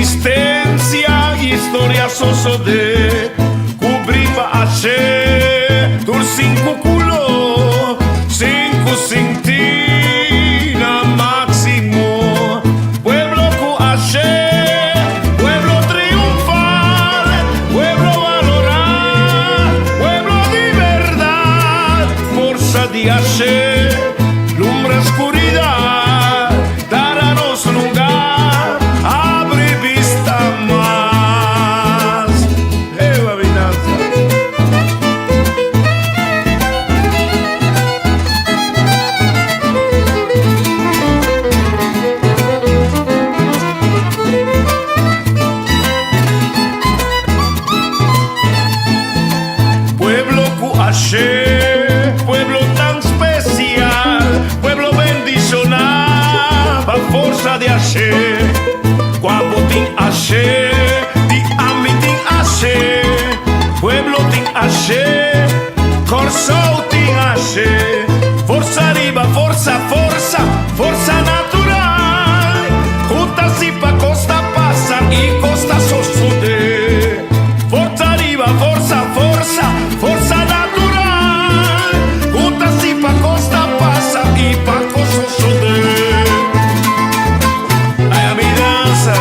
Resistensia historia sosodé Kubrí pa Ashe Tur sinku kulo Sinku sintí na máksimo Pueblo ku Ashe Pueblo triunfal Pueblo valorá Pueblo di bèrdat Forsa di Ashe Lumbra skuridat Dara nos lugar, abri bista mas. Ewa mi dansa. Pueblo ku Ashe, pueblo tan spesial, pueblo bendishoná pa forsa di Ashe. Kua bo tin Ashe, di ami tin Ashe, pueblo tin Ashe, Kòrsou tin Ashe. Forsa riba forsa, forsa, forsa natural, ku ta si pa kos ta pasa i kos ta sosodé. Forsa riba forsa, forsa, forsa natural, ku ta si pa kos ta pasa i pa kos sosodé. Ay a mi dansa.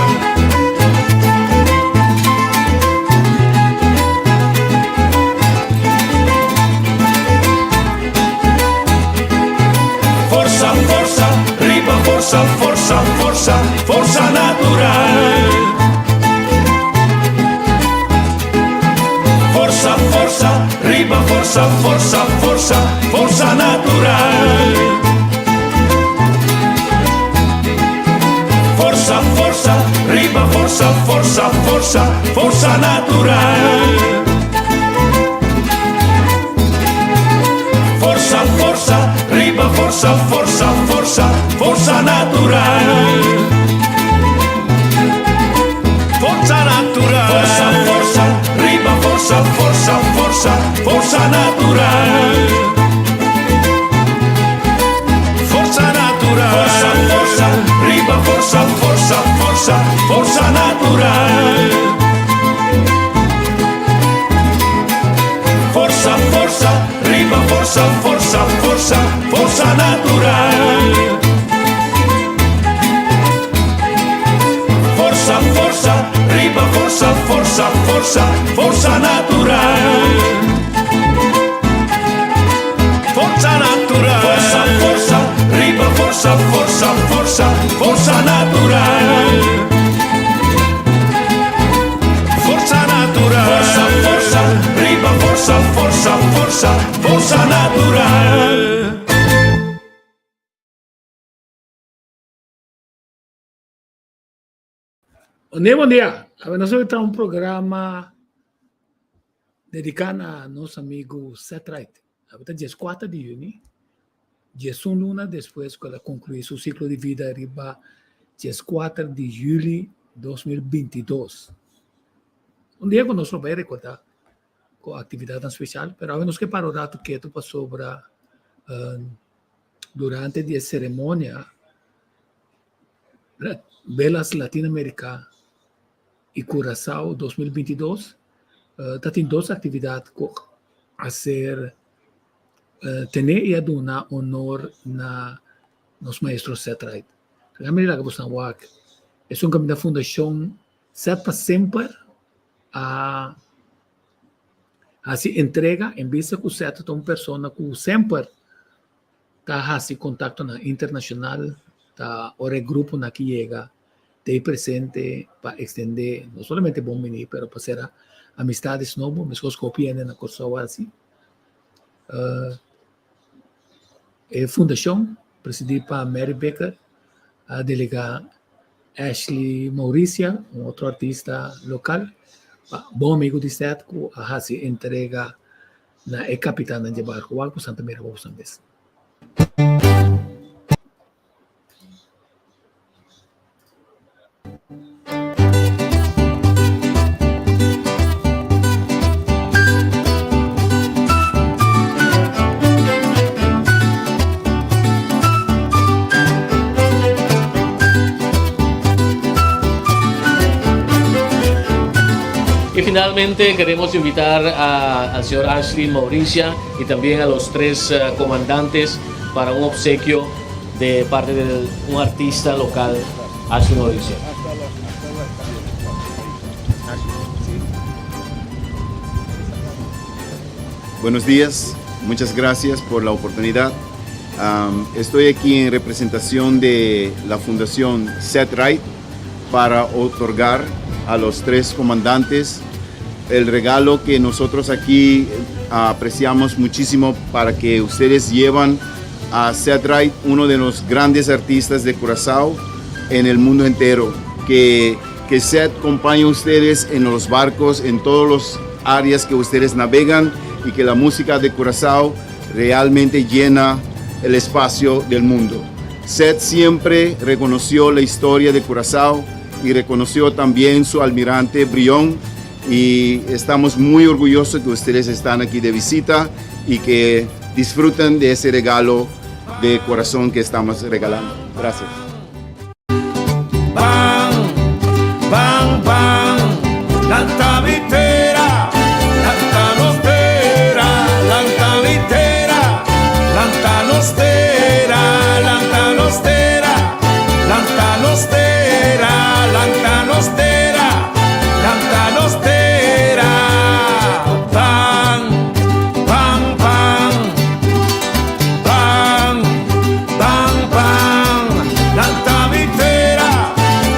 Forsa, forsa, riba forsa, forsa, forsa, forsa natural. Forsa, forsa, riba forsa, forsa, forsa, forsa natural. Forsa, forsa, riba forsa, forsa, forsa, forsa natural. Forsa, forsa, riba forsa, forsa, forsa, forsa natural. Forsa natural. Forsa, forsa, riba forsa, forsa, forsa, forsa natural. Forsa natural. Forsa, forsa, riba forsa, forsa, forsa, forsa natural. Forsa, forsa, riba forsa, forsa, forsa, forsa natural. Forsa, forsa, riba forsa, forsa, forsa, forsa natural. Forsa natural. Forsa, forsa, riba forsa, forsa, forsa, forsa natural. Forsa natural. Forsa, forsa, riba forsa, forsa, forsa, forsa natural. Bon dia, bon dia. Awe nos ta un programa dediká na nos amigu Seth Wright. Awe ta dieskuater di yüni, diesun luna despues ku el a konkluí su siklo di vida riba dieskuater di yüli 2022. Un dia ku nos lo bai rekordá ku aktividatnan spesial, pero awe nos ke para un ratu ketu pasobra durante di e seremonia Velas Latinoamerica y Curaçao 2022 ta tin dos actividad cu a ser tene y a duna honor na nos maestro Seth Wright. Laga mi laga boso nan wak esun caminda Fundacion Seth pa Semper a haci entrega en bista cu Seth ta un persona cu semper ta hasi kontaktonan internashonal, ta ora e gruponan ki yega ta ei presente pa ekstendé no solamente bon bini pero pa sera amistades nobo meskos ku hopi hende na Kòrsou a hasi. E fundashon presidí pa Mary Baker a delegá Ashley Mauricia, un otro artista lokal, bon amigu di Seth ku a hasi entrega Na e kapitannan dje barku wak ku Santa Mira boso mes. Finalmente queremos invitar al señor Ashley Mauricia y también a los tres comandantes para un obsequio de parte de un artista local, Ashley Mauricia. Buenos días, muchas gracias por la oportunidad. Estoy aquí en representación de la Fundación Set Right para otorgar a los tres comandantes el regalo que nosotros aquí apreciamos muchísimo para que ustedes llevan a Ced Ride, uno de los grandes artistas de Curazao en el mundo entero. Que Ced acompañe a ustedes en los barcos, en todas las áreas que ustedes navegan y que la música de Curazao realmente llena el espacio del mundo. Ced siempre reconoció la historia de Curazao y reconoció también su almirante Brión y estamos muy orgullosos que ustedes están aquí de visita y que disfruten de ese regalo de corazón que estamos regalando. Gracias. Ban, ban, ban, lanta mi tera, lanta nos tera, lanta mi tera, lanta nos tera, lanta nos tera, lanta nos tera, lanta nos tera, lanta nos tera. Ban, ban, ban, ban, ban, ban, lanta mi tera,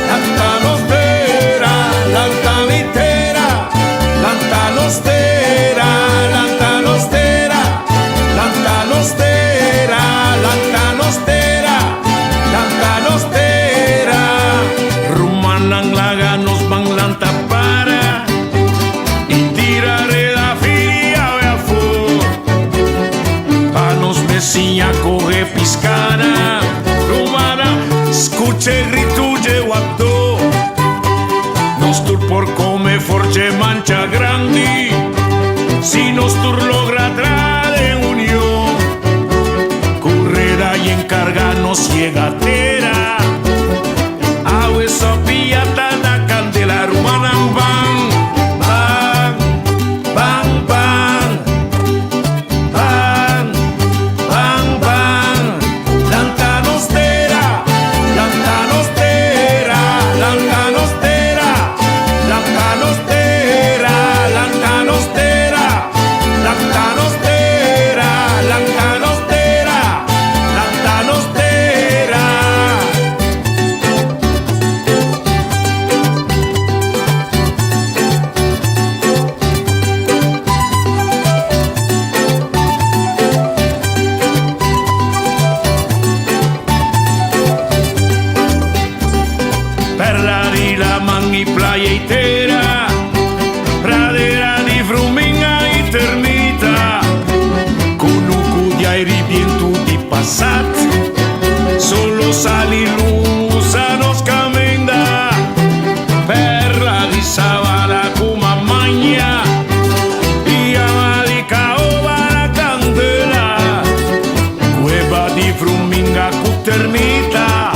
lanta nos tera, lanta mi tera, lanta nos tera, lanta nos tera, lanta nos tera, lanta nos tera, lanta nos tera. Rumannan laga nos ban lanta para i tira reda firi awe afó. Pa nos mes siña kohe piská. Rumannan, skucha gritu dje wakdó. Nos tur por kome for dje mancha grandi. Si nos tur logra traha den union. Ku reda i karga nos yega tera. Awe Sofia ta na kandela rumannan ban, ban, ban, ban, ban, ban, ban. Lanta nos tera, lanta nos tera, lanta nos tera, lanta nos tera, lanta nos tera, lanta nos tera, lanta nos tera, lanta nos tera. Perla di laman i playa i tera, pradera di vruminga i termita, kunuku di aire i bientu di pasat, solo sali lusa nos kaminda, perla di sabana ku mamaña, i yama di kaoba na kandela, kueba di vruminga ku termita,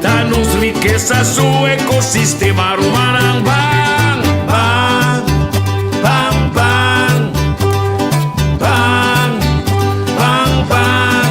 ta nos rikesa su ekosistema rumannan ban, ban, ban, ban, ban, ban, ban.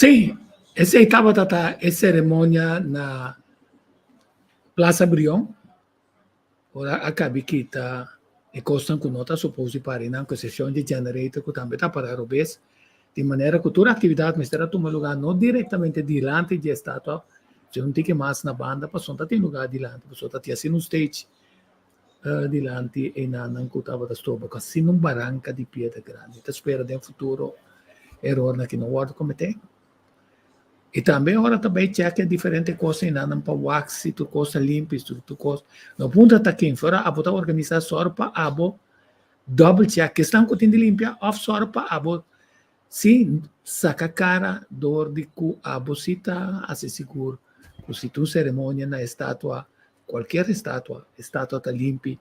Sí, esei tabata ta e ceremonia na Plaza Brion. Ora a cabi kita e cosnan cu no ta supos di para einan, cu excepcion di generator cu tambe ta para robes, di manera cu tur actividad mester a tuma lugar no directamente dilanti di e estatua, sino un tiki mas na banda pasobra no ta tin lugar dilanti, pasobra ta tin asina un stage dilanti einanan cu tabata stroba cu asina un baranca di piedra grandi. Ta spera den futuro erornan aki no wordo comete. Y tambe ora ta bay check diferente cos einanan pa wak si tur cos ta limpi, si tur cos. No puntra ta ken, fuera abo ta organisa sor pa abo double check esnan cu tin di limpia of sor pa abo si saca cara door di cu abo si ta haci sigur cu si tin un ceremonia na estatua Cualkier estatua, estatua ta limpi,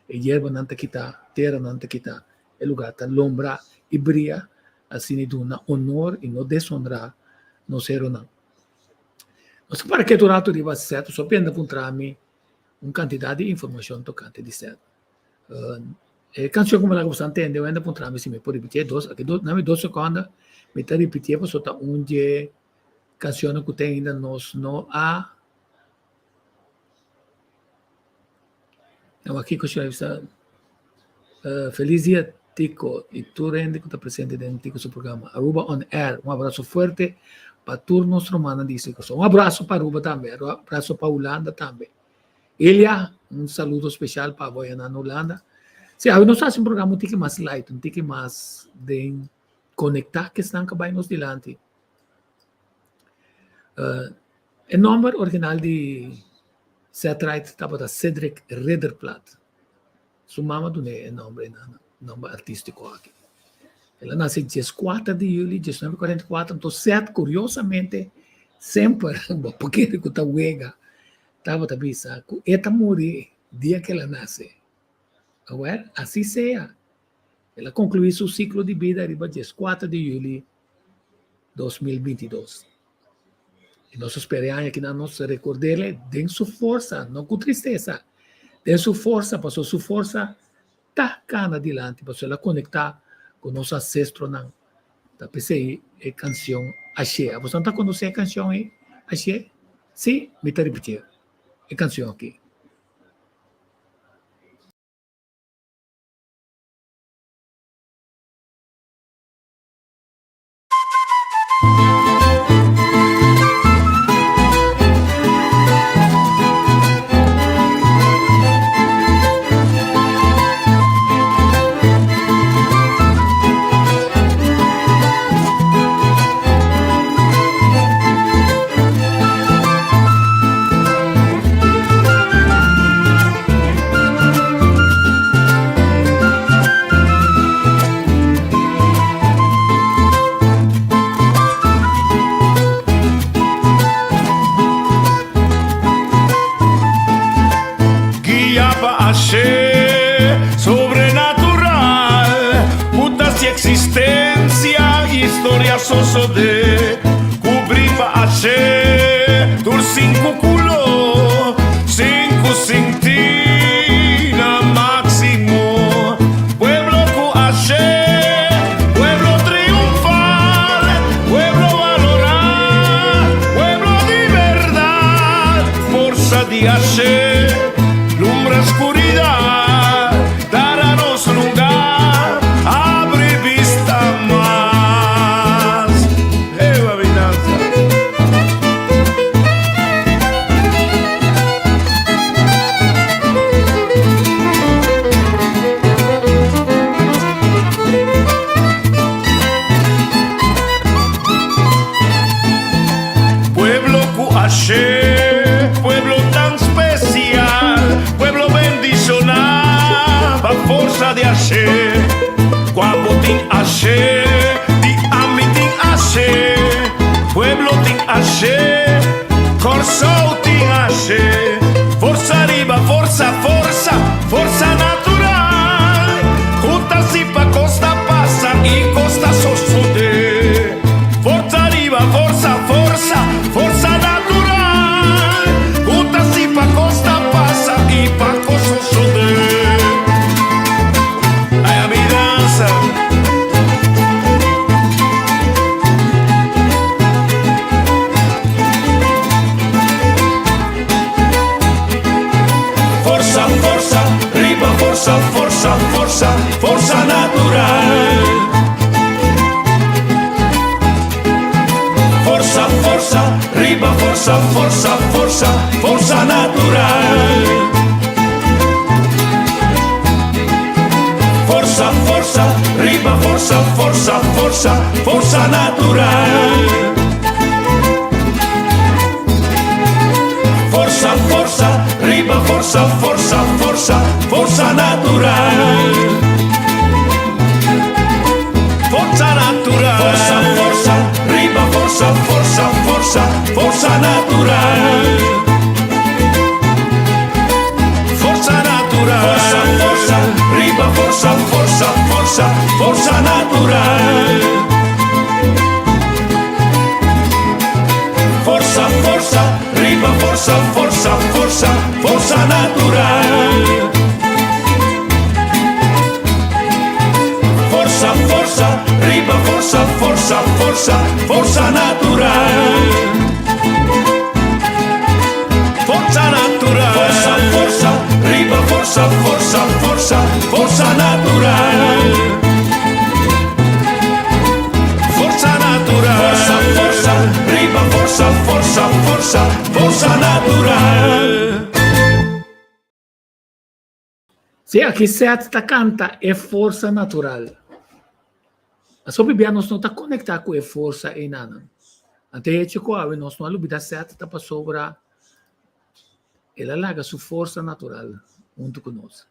e yerbanan ta kita, teranan ta kita, e lugar ta lombra y bria, asina e duna honor y no deshonra nos heronan. Nos ta para ketu rato riba set, so penda puntra mi un cantidad di informacion tocante di set. E cancion cu mi laga boso tende, wenda puntra mi si mi por ripitié dos, aki dos, nami dos seconda, mi ta ripitié pasobra ta un dje cancionnan cu te ainda nos no a Awor kiko Shai bisa? Feliz dia Tico y tur hende cu ta presente den Tico su programa Aruba on Air. Un abrazo fuerte pa tur nos rumannan di Isla Corsou. Un abrazo pa Aruba tambe, un abrazo pa Hulanda tambe. Elia, un saludo special pa abo allá na Hulanda. Sí, awe nos haci un programa un tiki mas light, un tiki mas den conecta cu esnan cu bay nos dilanti. E nòmber original di Ced Ride tabata Cedric Ridderplaat. Su mama dun'é e nòmber einan, nòmber artístiko aki. El a nase dieskuater di yüli diesnuebe kuarenta i kuater, anto Ced kuriosamente semper, bo por kere ku ta wega, tabata bisa ku e ta muri dia ku el a nase. Awèr, así sea. El a konkluí su siklo di bida riba dieskuater di yüli 2022. I nos a spera e aña kinan nos rekord'é den su forsa, no ku tristesa, den su forsa, pasobra su forsa ta kana dilanti, pasobra el a konektá ku nos ansestronan. Ta p'esei e kanshon Ashé. Aboso ta konosé e kanshon ei, Ashé? Sí, mi ta ripitié e kanshon aki. Guia pa ashe sobrenatural Ku ta si existencia historia sosode Cubri pa ashe tur sinku culo Sinku sinti na maximo Pueblo cu ashe Pueblo triunfal Pueblo valora Pueblo di berdad Forsa di ashe Lumbra scuridad Dara nos lugar Abri bista mas Ewa mi danza. Pueblo cu ashe, pueblo tan special, pueblo bendiciona pa forsa di ashe. Cu abo tin ashe, di ami tin ashe, pueblo tin ashe, Corsou tin ashe. Forsa riba forsa, forsa, forsa natural, cu ta si pa costa pasa y costa sosode. Forsa riba forsa, forsa, forsa natural, cu ta si pa costa pasa y pa cos sosode. Ay, a mi danza. Forsa, forsa, forsa, forsa natural. Forsa, forsa, riba forsa, forsa, forsa, forsa natural. Forsa, forsa, riba forsa, forsa, forsa, forsa natural. Forsa, forsa, riba forsa, forsa, forsa, forsa natural. Forsa natural. Forsa, forsa, riba forsa, forsa, forsa, forsa natural. Forsa natural. Forsa, forsa, riba forsa, forsa, forsa, forsa natural. Forsa, forsa, riba forsa, forsa, forsa, forsa natural. Forsa, forsa, riba forsa, forsa, forsa, forsa natural. Forsa natural. Forsa, forsa, riba forsa, forsa, forsa, forsa natural. Forsa natural. Forsa, forsa, riba forsa, forsa, forsa, forsa natural. Sí, aki Seth ta kanta e forsa natural. Paso bibia nos no ta konektá ku e forsa einanan. Ante hecho ku awe nos no a lubidá Seth ta pasobra el a laga su forsa natural huntu ku nos.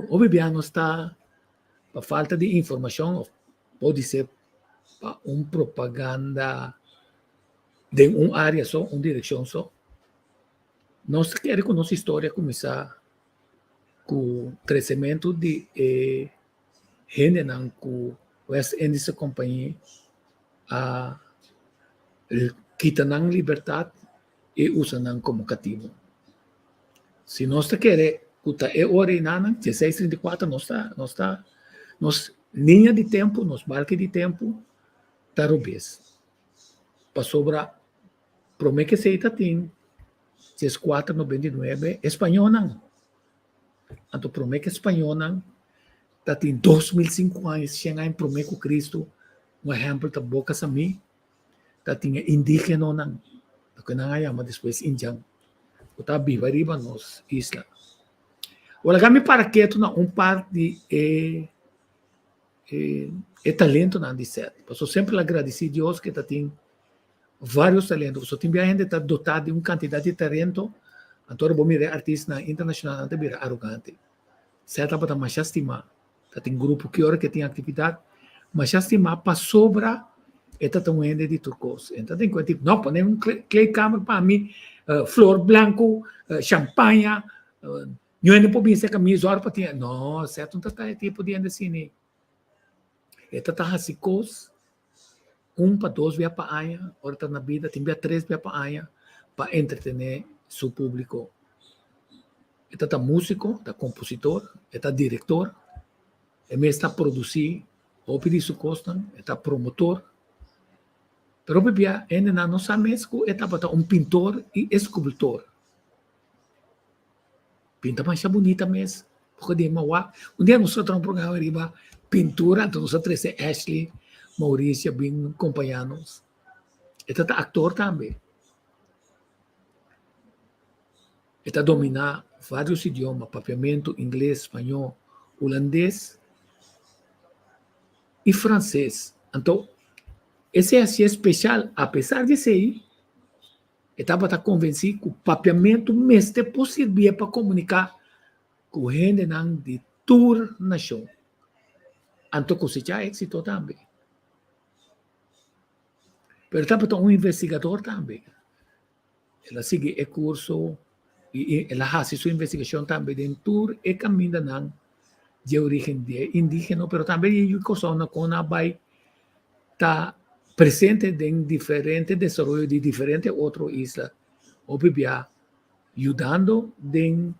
Hopi bia nos ta pa falta di informashon òf podisé pa un propaganda den un área so, un direkshon so. Nos ta kere ku nos historia kuminsá ku kresementu di e hendenan ku West Indische Compagnie a kita nan libertat i usa nan komo katibu. Si nos ta kere ku ta e ora einanan, dieseis trinta i kuater, nos ta nos ta nos liña di tempu, nos balki di tempu ta robes. Pasobra promé ku esei ta tin dieskuater nobenta i nuebe e spañónan. Anto promé ku e spañónan ta tin 2005 aña, shen aña promé ku Kristu, un ehèmpel ta Boka Samí, ta tin e indígenonan, loke nan a yama despues indjan, ku ta biba riba nos isla. Ora ku mi para ketu na un part di e e talentonan di Seth, pasobra semper el a gradisí Dios ku e ta tin vários talento, pasobra tin bia hende ta dotá di un kantidat di talento, anto ora bo mira e artistanan internashonal nan ta bira arogante. Seth tabata masha stimá. Ta tin grupo ki ora ke tin aktividat, masha stimá pasobra e ta ta un hende di tur kos. E ta tin kuenta no pone un kleedkamer pa mi, flor blanku, shampaña, niun hende por bin serka mi zòrg pa tin. No, sèt no ta ta e tipo di hende asina. E ta ta hasi kos un pa dos bia pa aña, ora ta na bida tin bia tres bia pa aña pa entretené su públiko. E ta ta músiko, ta kompositor, e ta direktor, e mes ta produsí hopi di su kosnan, e ta promotor. Pero hopi bia hendenan no sa mes ku e tabata un pintor i eskultor. Pinta masha bunita mes, poko di mawak. Un dia nos a traha un programa riba pintura, anto nos a trese Ashley Mauricio bin kompañá nos. E ta ta aktor tambe. E ta dominá vários idioma, papiamentu, ingles, spañó, hulandes i franses. Anto, esei hasié speshal. Apesar di esei, e tabata konvensí ku papiamentu mester por sirbié pa komuniká ku hendenan di tur nashon. Anto kosechá éksito tambe. Pero e tabata un investigador tambe. El a sigui e kurso i el a hasi su investigashon tambe den tur e kamindanan di e orígen di e indígeno, pero tambe di e yu kòrsounan kon a bai ta presente den diferente desaroyo di diferente otro isla, hopi bia yudando den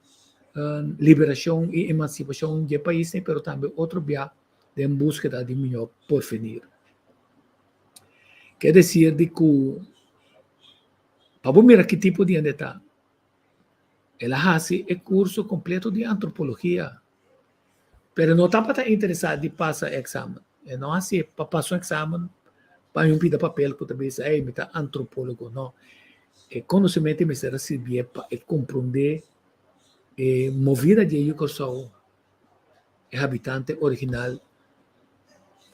liberashon i emansipashon di e paisnan, pero tambe otro bia den búskeda di mihó porvenir. Ke desir di ku pa bo mira ki tipo di hende ta. El a hasi e kurso kompleto di antropologia, pero e no tabata interesá di pasa e eksamen. E no hasié pa pasa un eksamen pa un pida papel ku ta bisa, ey, mi ta antropólogo. No. E konosementu mester a sirbié pa e komprondé e movida di e yu Kòrsou, e habitante original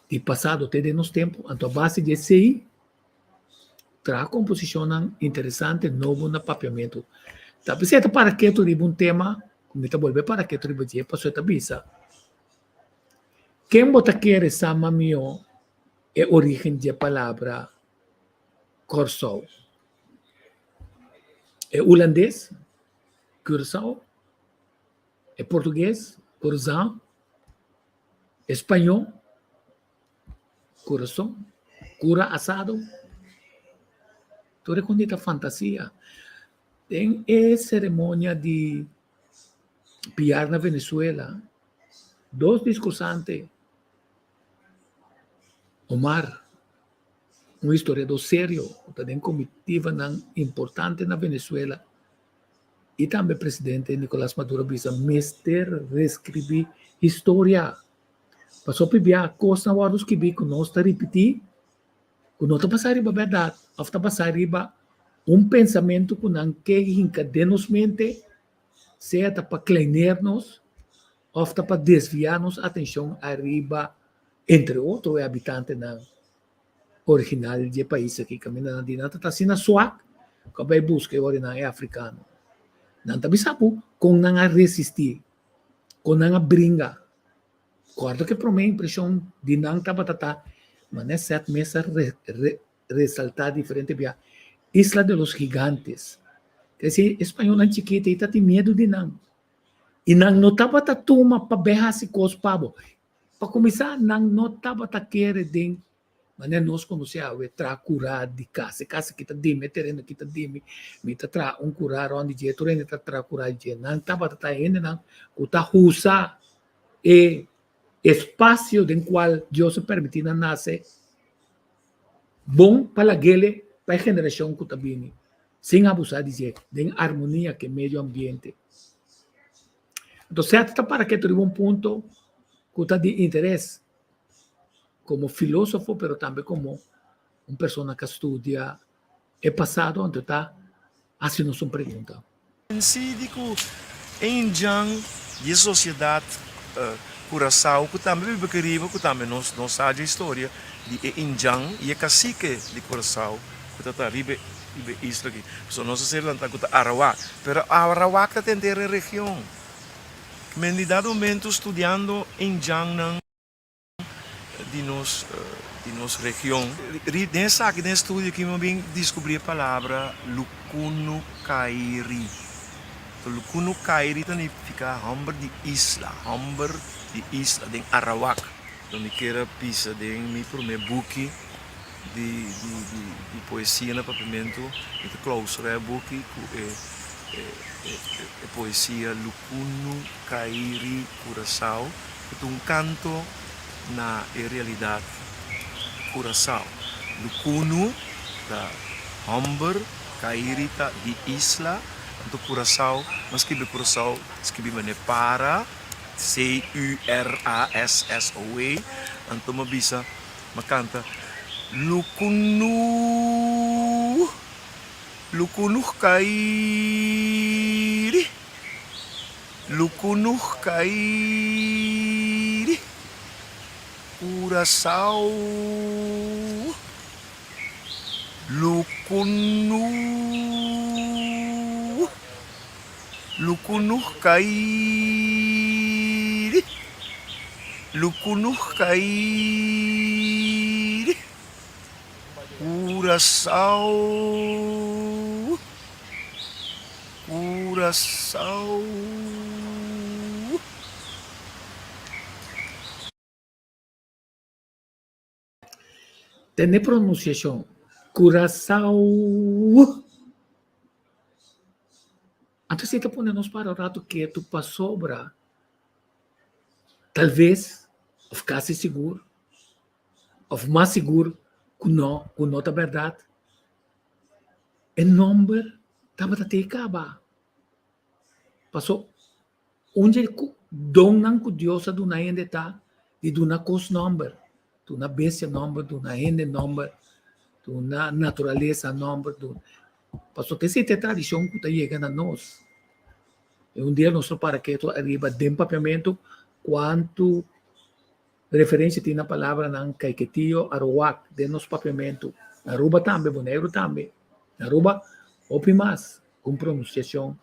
di pasado te den nos tempu. Anto a base di esei Traha komposishonnan interesante nobo na papiamentu. Ta p'esei ta para ketu riba un tema ku mi ta bolbe para ketu riba dje pasobra e ta bisa, Ken bo ta kere sa mas mihó e orígen dje palabra Kòrsou? E hulandes, Curaçao, e portugues, Corzão, e spañó, Kurason, kura asado, tur e kos ta fantasia. Den e seremonia di piar na Venezuela, dos diskursante, Omar, un historiador serio ku ta den komitivanan importante na Venezuela, i tambe presidente Nicolas Maduro a bisa mester reskribí historia. Pasobra pibia kosnan wòrdu skibí ku nos ta ripití, ku no ta basá riba bèrdat òf ta basá riba un pensamentu ku nan ke hinka den nos mente, sea ta pa kleineer nos òf ta pa desviá nos atenshon ariba, entre otro, e habitantenan original di e pais aki. Kaminda nan di nan ta asina suak ku a bai buska e ora nan e afrikano. Nan ta bisa bo kon nan a resistí. Kon nan a bringa. Kòrda ku e promé impreshon di nan tabata ta, manera Seth mes a resaltá diferente bia, Isla de los Gigantes. Ke si e spañolnan chikito ei ta tin miedu di nan. I nan no tabata tuma pa bai hasi kos pa bo. Pa kuminsá, nan no tabata kere den Manera nos konosé awe traha kurá di kas. E kas aki ta di mi, e tereno aki ta di mi. Mi ta traha un kurá rònt di dje, tur hende ta traha kurá di dje. Nan tabata ta hendenan ku ta usa e espasio den kual Dios a permití nan nase bon pa lag'ele pa e generashon ku ta bini, sin abusá di dje, den armonia ku e medio ambiente. Anto sèt ta para ketu riba un punto ku ta di interes. Komo filósofo pero tambe komo un persona ku a studia e pasado anto ta hasi nos un pregunta. Si di ku e indjan di e sosiedat Kurasao ku tambe biba aki riba ku tambe nos no sa dje historia di e indjan i e kasike di Kurasao ku ta ta riba e isla aki. Pasobra nos a ser lantá ku ta Arawak pero Arawak ta tenter e region. Men di dado momento studiando indjannan di nos di nos region. Den esaki den estudio aki mi a bin descubri e palabra Lukunukairi. Lukunukairi ta nifica homber di isla, homber di isla den Arawak. Lo mi kier a bisa den mi prome buki di di di poesia na Papiamentu, mi ta clausura e buki cu e e poesia Lukunukairi Curaçao. Ku ta un kanto na e realidat Curaçao. Lukunu ta hòmber, Kairi ta di isla, anto Curaçao, nan skibi Curaçao skibi manera para, C-U-R-A-S-S-O-E, anto mi a bisa, mi a kanta, Lukunu, Lukunu Kairi. Lukunuh kairi Curaçao Lukunuh Lukunuh kairi Lukunuh kairi Curaçao. Curaçao. Tene pronunciacion, Curaçao. Anto esei ta pone nos para un rato ketu pasobra talves of casi sigur of mas sigur cu no, cu no ta berdad. E nomber tabata te kaba. Paso un dje donnan ku Dios a duna hende ta di duna kos nòmber, duna bestia nòmber, duna hende nòmber, duna naturalesa nòmber, duna. Paso ta esei ta e tradishon ku ta yega na nos. I un dia nos lo para ketu ariba den papiamentu kuantu referensia tin na palabranan Caiquetio, Aruwak den nos papiamentu. Na Aruba tambe, Boneiru tambe. Na Aruba hopi mas ku un pronunsiashon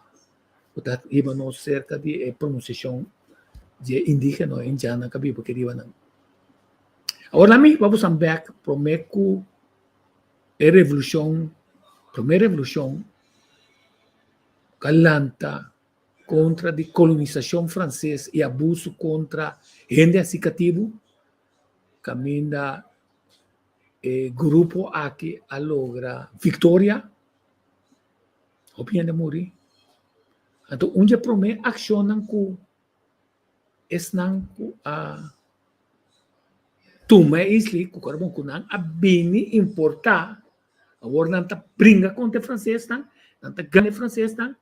ku ta hiba nos serka di e pronunsiashon di e indigeno, e indiannan ku a biba aki riba nan. Awor laat mi wak boso bek prome ku e revolushon, prome revolushon ku a lanta kontra di kolonisashon franses i abusu kontra hende hasi katibu, kaminda e grupo aki a logra viktoria, hopi hende a muri. Anto un di e promé akshonnan ku esnan ku a tuma e isla ku kòrda bon ku nan a bini importá, awor nan ta bringa kontra e fransesnan, nan ta gana e fransesnan,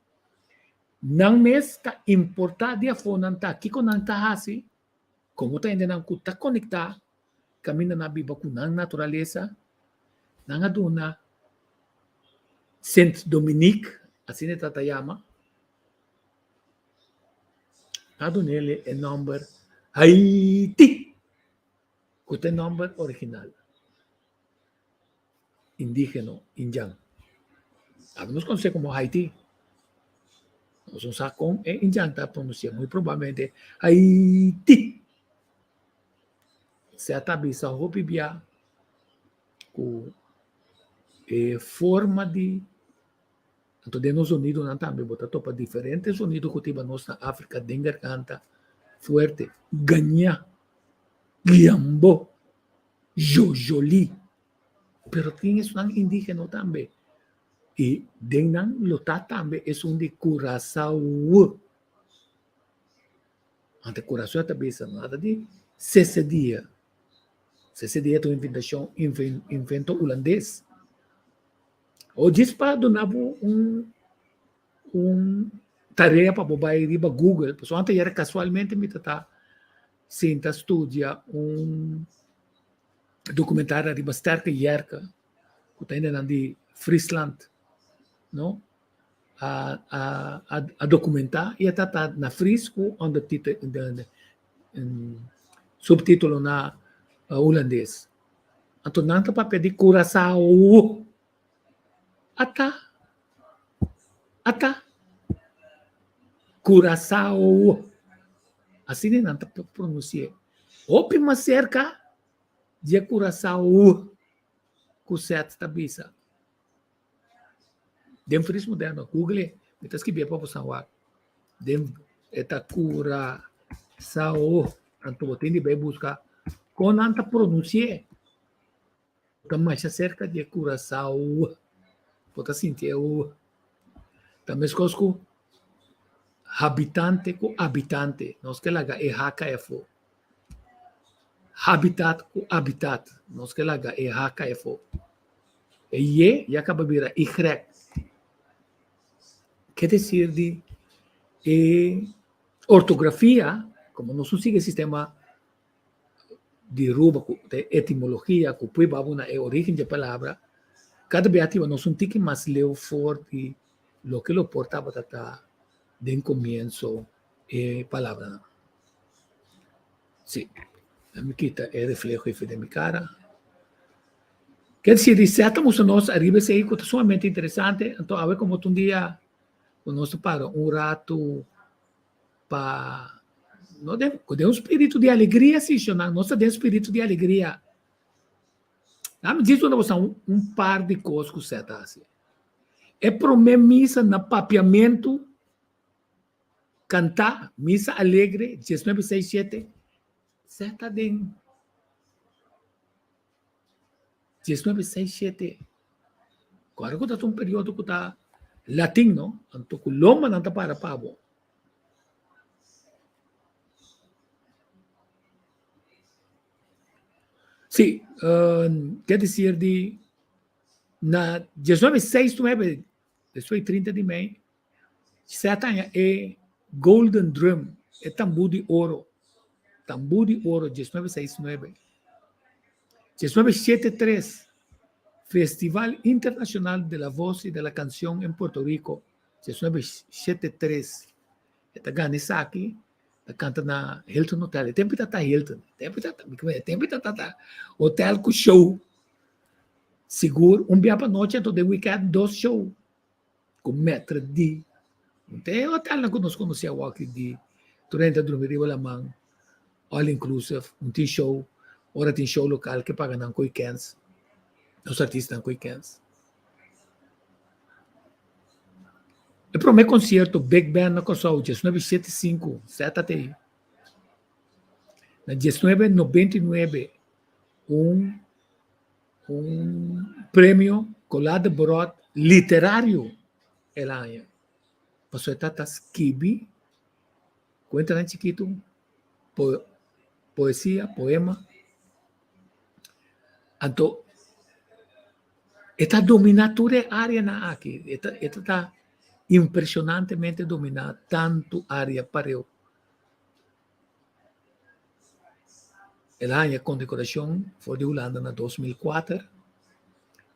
Nan mes ta importá di afó nan ta kiko nan ta hasi, komo ta hendenan ku ta konektá kaminda nan a biba ku nan naturalesa. Nan a duna Sint Dominique, asina e ta ta yama, nan a dun'el e nòmber Haiti, ku ta e nòmber original. Indígeno, indjan. Awe nos konosé komo Haiti. Nos no sa kon e indjan ta pronunsiá, muy probablemente Haiti. Sea ta bisa hopi bia ku e forma di, anto den nos zonidonan tambe bo ta topa diferente zonido ku ta hiba nos na Afrika den garganta fuerte, gañá, guiambo. Jojolí. Pero tin esunnan indígeno tambe. I den nan lo ta tambe esun di Curaçao. Ante Curaçao ta bisa nada di sese dia. Sese dia ta un inventashon, invento hulandes. O djis pa duna bo un un tarea pa bo bai riba Google, pasobra antes yera kasualmente mi ta ta sinta studia un documentario ariba Sterke Jerke, ku ta hendenan di Friesland, no, a a a documentá i a trata na Fries ku ondertitel subtítulo na hulandes. Anto nan ta papia di Curaçao. Ata, ata, Curaçao. Asina nan ta pronunsi'é. Hopi mas serka di e Curaçao ku Seth ta bisa. Den Fries moderno, Google, mi ta skibié pa bo san wak. Den e ta Curaçao. Anto bo tin di bai buska kon nan ta pronunsi'é. Bo ta masha serka di e Curaçao. Bo ta sinti e u. Ta meskos ku habitante ku abitante. Nos ke laga e ha kai afó. Habitat ku abitat. Nos ke laga e ha kai afó. E ye ya kaba bira y. Ke desir di e ortografia, komo nos no sigui e sistema di Ruba ku ta e etimologia ku pui babo na e origen dje palabra, kada bia tiba nos un tiki mas leu for di loke lo por tabata ta den komienso e palabranan. Si, mi kita e refleho efi den mi kara. Ker si di sèt ta mustra nos ariba esei ku ta sumamente interesante, anto awe komo ta un dia ku nos ta para un ratu pa no den ku den un spiritu di alegria si shonnan nos ta den spiritu di alegria Dame djis duna boso un par di kos ku Seth a hasi. E promé misa na papiamentu kantá, Misa Alegre, diesnuebe seis shete, Seth ta den 19, 6, 7. Kòrda ku ta un periodo ku ta latin, no? Anto ku lombanan ta para pa bo. Sí, ke desir di na 19, 6, 9, despues 30 di mei, sèt aña e. Golden Drum, e tambú di oro, tambú di oro, 1969. 1973, Festival Internacional de la Voz y de la Canción en Puerto Rico, 1973. E ta gana esaki, ta kanta na Hilton Hotel. E tempu ta Hilton, e tempu ta, e tempu ta ta hotel ku show. Sigur, un bia pa nochi, anto den weekend dos show. Ku metre di. No tin e hotelnan ku nos konosé awor aki di tur hende ta drumi riba laman, all inclusive, no tin show. Ora tin show lokal ke paga nan koe kens, nos artistanan koe kens. E promé konsierto Big Band na Kòrsou, 1975, ZTI. Na 1999, un un premio Colá de Brot literario el a haña. Pasobra e tata skibi kuentanan chikitu, po poesia, poema. Anto e ta dominá tur e áreanan aki. E ta e ta impreshonantemente dominá tantu área pareu. El a haña kondekorashon for di Hulanda na 2004.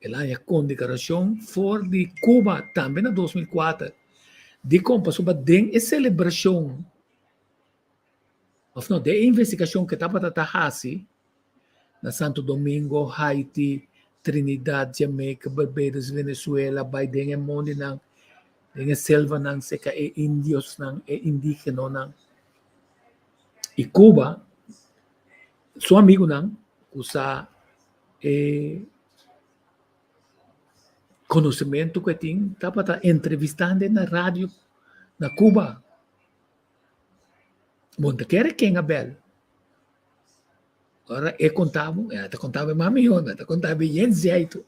El a haña kondekorashon for di Cuba tambe na 2004. Dikon? Pasobra den e selebrashon òf no, den e investigashon ku e tabata ta hasi na Santo Domingo, Haiti, Trinidad, Jamaica, Barbados, Venezuela, bai den e mondinan, den e selvanan serka e indiosnan, e indigenonan. I Cuba, su amigunan ku sa e konosementu ku e tin tabata entrevistando na radio na Cuba. Bo no ta kere ken a bel. Ora e konta bo, e ta konta bo e mas mihó, e ta konta bo yen zeitu.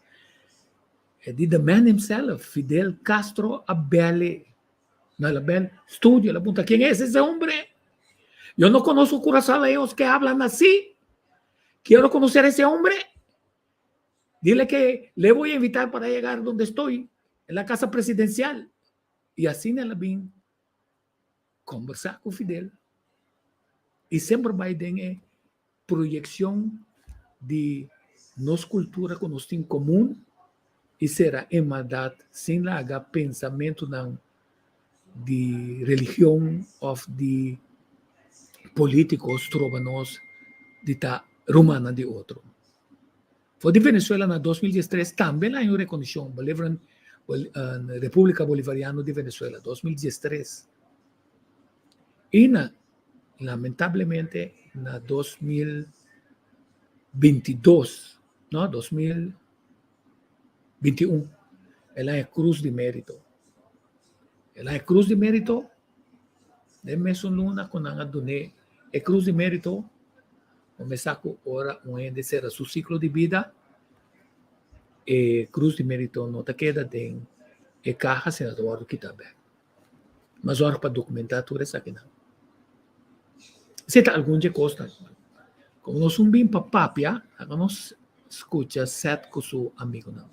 E di the man himself, Fidel Castro a bel e. No, el a bel studio, el a puntra, ¿quién es ese hombre? Yo no conozco curazaoleños que hablan así. Quiero conocer a ese hombre. Dile que le voy a invitar para llegar donde estoy, en la casa presidencial. Y asina el a bin kombersá ku Fidel i semper bai den e proyekshon di nos kultura ku nos tin komun i sera e maldat sin laga pensamentunan di religion òf di polítiko stroba nos di ta rumannan di otro. For di Venezuela na 2013 tambe la haña un rekonishon, Bolivaran Repúblika Bolivariano di Venezuela, 2013. I na lamentablemente na 2022, no, 2021, el a haña Krus di Mérito. El a haña Krus di Mérito den mesun luna ku nan a dun'é e Krus di Mérito. Kuminsá ku ora un hende sera su siklo di bida, e krus di mérito no ta keda den e kaha sino ta wòrdu kitá bèk. Mas zòrg pa dokumentá tur esakinan. Esei ta algun dje kosnan. Komo nos un bin pa papia, laga nos skucha Seth ku su amigunan.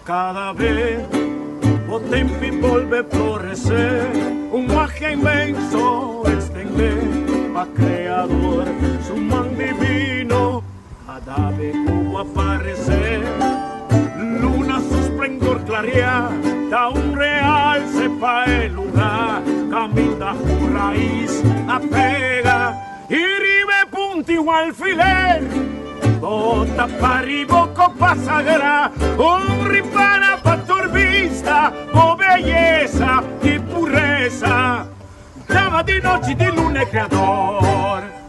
Kada be bo tempi bolbe floresé, un magia inmenso extendé pa Kreador su man divino. Kada be ku bo aparesé, luna su splendor klariá, ta un realse pa e lugá kaminda ku rais a pega i riba e punti un alfiler. Bo ta pari bo copa sagrá, un ripara pa tur bista, bo beyesa di puresa, dama di nochi di luna e Creador.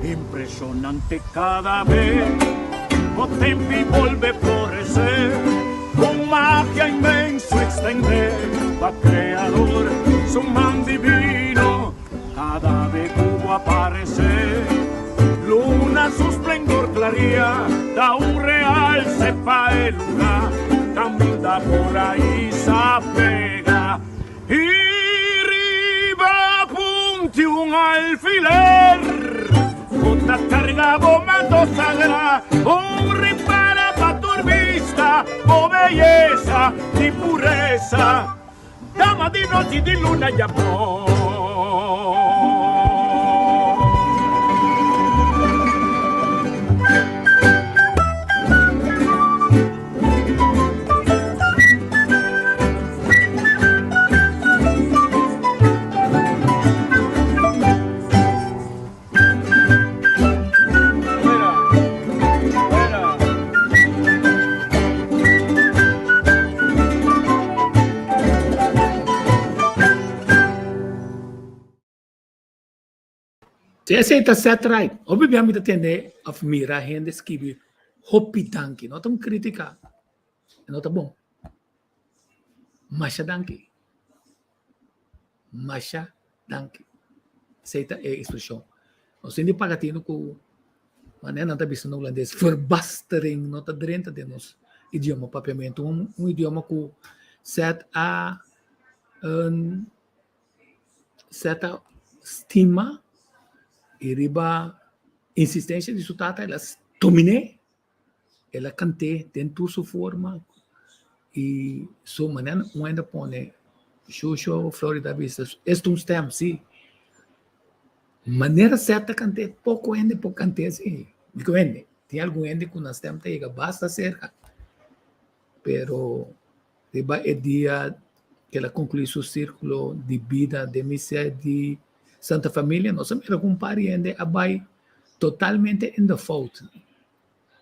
Impresionante cada vez bo tempi bolbe florecer Con magia inmenso extender Pa creador su man divino Cada vez cu bo aparecer Luna su splendor claria Da un realce pa e luna Caminda por ahí sa pega Y riba punti un alfiler Cu ta carga bo manto sagra Un ripara pa tur bista Bo beyesa di puresa Dama di nochi di luna y amor. Si esei ta set right. Hopi bia mi ta tende of mira hende skibi hopi danki. No ta un kritika. No ta bon. Masha danki. Masha danki. Esei ta e ekspreshon. Nos tin di paga tinu ku manera nan ta bisa na hulandes verbastering no ta drenta den nos idioma papiamentu. Un un idioma ku sèt a sèt a stima i riba insistensia di su tata el a dominé. El a kant'é den tur su forma i su manera un hende a pone Shusho Florida a bisa es ta un stèm si. Manera Seth ta kant'é poko hende por kant'é así. Diko hende? Tin algun hende ku nan stèm ta yega basta serka pero riba e dia ku el a konkluí su sirkulo di bida den misa di Santa Familia nos a mira ku un par di hende a bai totalmente in de fout.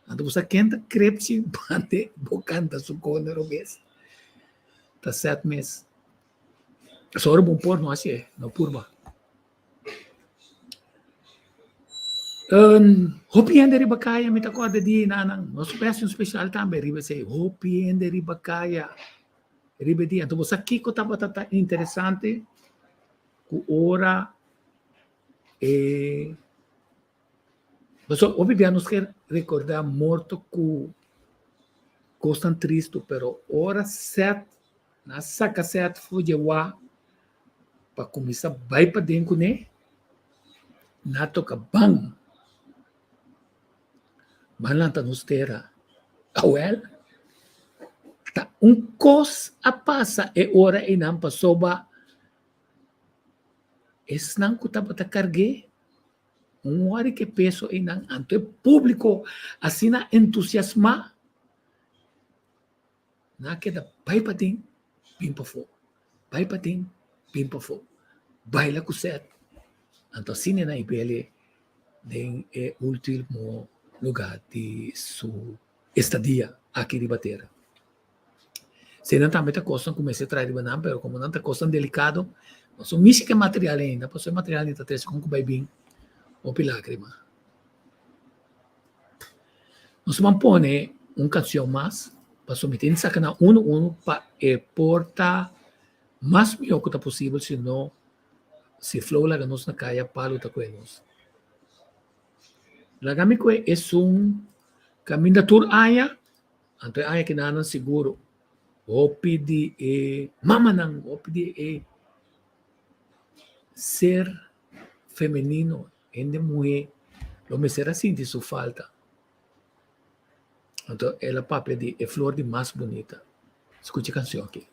Anto bo sa ken ta krepchi bante bo kanta su kone robes. Ta Seth mes. Soro bon por no hasi e, no purba. Um, hopi hende riba kaya, mi ta kòrda di nanan. Nos pèsi un spesial tambe riba esei. Hopi hende riba kaya riba e dia. Anto bo sa kiko tabata ta interesante? Ku ora E pasobra hopi bia nos ke rekordá morto ku kosnan tristu, pero ora Seth, nan a saka Seth for dje wak pa kuminsá bai paden kuné. Na toka ban. Ban lanta nos tera. Awel, ta un kos a pasa e ora einan pasobra esnan ku tabata karg'é un wòrdu ku e peso einan, anto e públiko asina entusiasmá, nan a keda bai paden, bin pafó, bai paden, bin pafó, baila ku sèt. Anto asina nan a bele den e último lugá di su estadia aki riba tera. Eseinan tambe ta kosnan ku mester trae riba nan, pero komo nan ta kosnan delikado, nos no mishi ku e material ainda, pasobra e material ainda ta trese kon ku bai bin hopi lágrima. Nos ban pone un kanshon mas, pasobra mi tin saka nan unu unu pa e por ta mas mihó ku ta posibel, si no, si flow laga nos na kaya, palu ta kue nos. Laga mi kue esun kaminda tur aña, anto e aña kinanan siguro hopi di e mamanan, hopi di e ser femenino, hende muhé, lo mester a sinti su falta. Anto el a papia di e flor di mas bunita. Skucha e kanshon aki.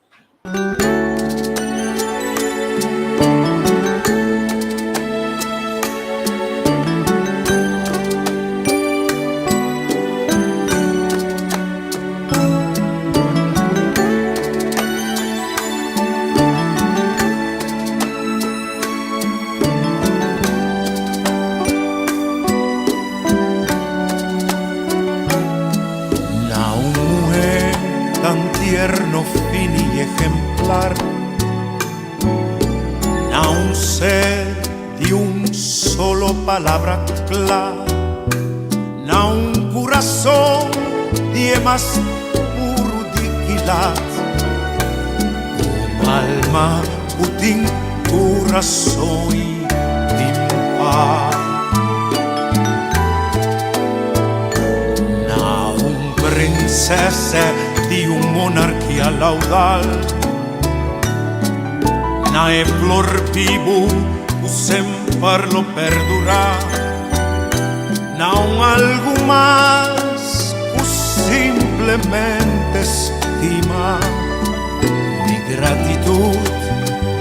Na un muhé tan tierno, fini i ejemplar, Na un ser di un solo palabra kla, Na un kurason di e mas puru di kilat, Un alma ku tin kurason i tin pas. Na un prinsesa di un monarkia laudal, Na e flor bibu ku semper lo perdurá, Na un algu mas ku simplemente stima. Mi gratitud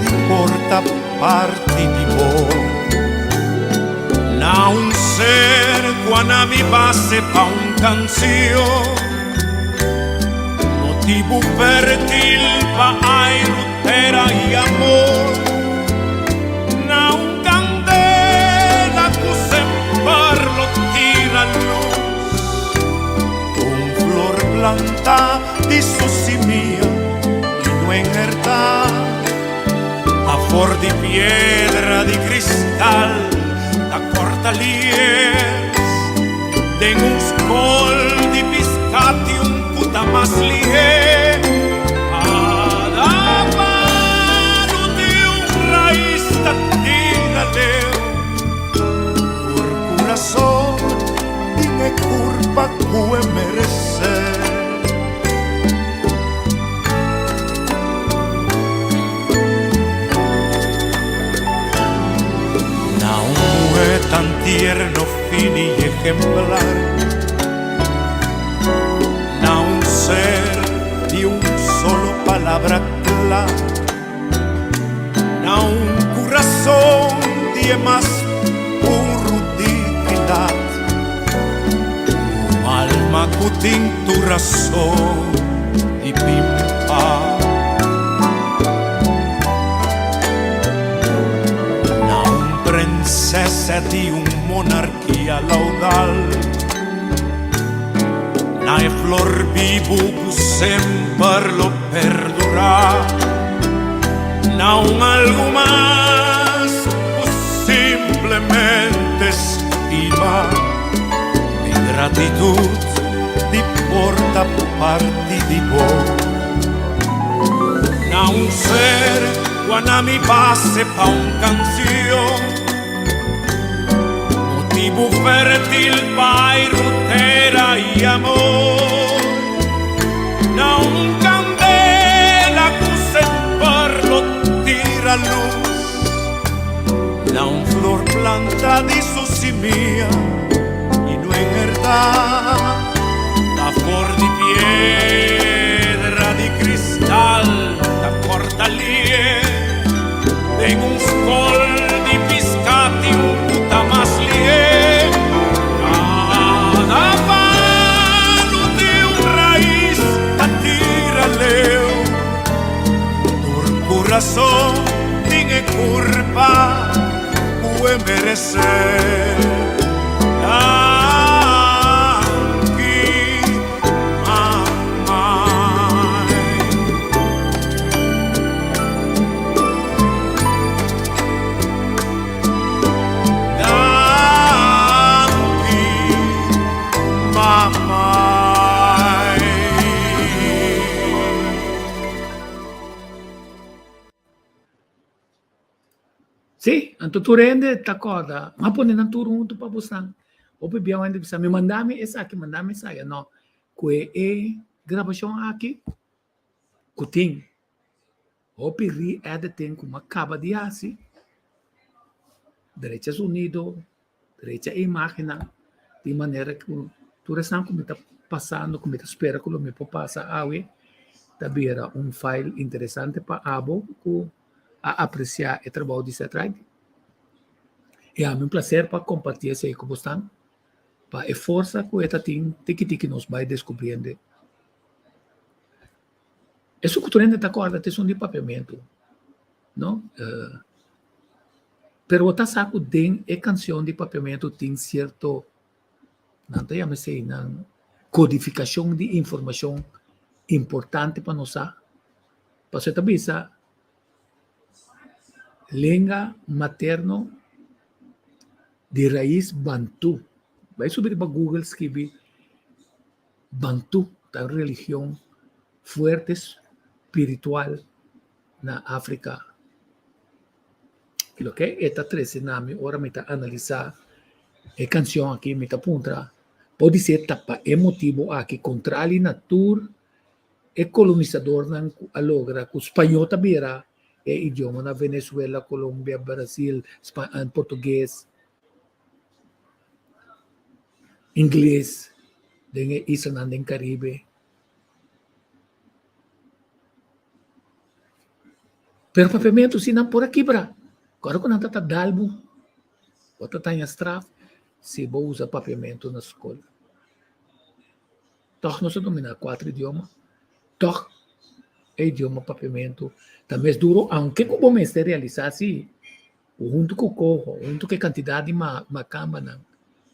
di por ta parti di bo. Na un ser cu a na mi base pa un cancion, Motibu fertil pa airu, tera y amor. Na un candela cu semper lo tira luz, Un flor planta di su simia y no enhertá. Afor di piedra di cristal ta corta lies. Den un scol di piscati un cu ta mas lihé. Cada palo di un rais ta tira leu. Tur curason tin e curpa cu e merecé. Na un muhé tan tierno, fini i ejemplar, Na un ser di un solo palabra kla, Na un kurason di e mas puru dignidat, Un alma ku tin tur rason di pimpa. Na un prinsesa di un monarkia laudal, Na e flor bibu ku semper lo perdurá, Na un algu mas ku simplemente stima. Mi gratitud di por ta parti di bo. Na un ser ku a na mi base pa un canción, Motibu fértil pa airu, tera i amor. Na un candela ku semper lo tira luz. Na un. flor planta di su simia i no enhertá. Ta for di piedra di kristal ta kòrta lie den un skol di piská tin un ku ta mas lie. Kada palu tin un rais ta tira leu. Tur kurason tin e kurpa ku e meresé. Danki, mamai. Danki, mamai. Sí, anto tur hende ta kòrda, m'a pone nan tur huntu pa bosan. Hopi bia un hende bisa mi, manda mi esaki, manda mi esaki. No, ku e grabashon aki ku tin hopi re-editing ku m'a kaba di hasi, drecha sonido, drecha e imagennan, di manera ku tur esnan ku mi ta pasando, ku mi ta spera ku lo mi por pasa awe, ta bira un file interesante pa abo ku a apresiá e trabou di Set Right. I ami un plaser pa kompartí esei ku bosnan, pa e forsa ku e ta tin tiki tiki nos bai deskubriendo. Esun ku tur hende ta kòrda ta esun di papiamentu, no? Pero bo ta sa ku den e kanshon di papiamentu tin sierto, nan ta yama esei nan kodifikashon di informashon importante pa nos sa. Pasobra e ta bisa lenga materno di rais bantú. Bai subi riba Google skibi bantú ta un religion fuerte spiritual na Afrika. Loke e ta trese na mi ora mi ta analisá e kanshon aki, mi ta puntra, podisé ta pa e motibu aki kontrali na tur e kolonisadornan ku a logra ku spañó ta bira e idioma na Venezuela, Colombia, Brasil, portugues, ingles den e islanan den Karibe. Pero papiamentu si nan por a kibra. Ora ku nan ta ta dal bo, bo ta taña straf si bo usa papiamentu na skol. Tòg nos a dominá kuater idioma, tòg e idioma papiamentu ta mes duru, aunke ku bo mester realisá si huntu ku koho, huntu ku e kantidat di makambanan,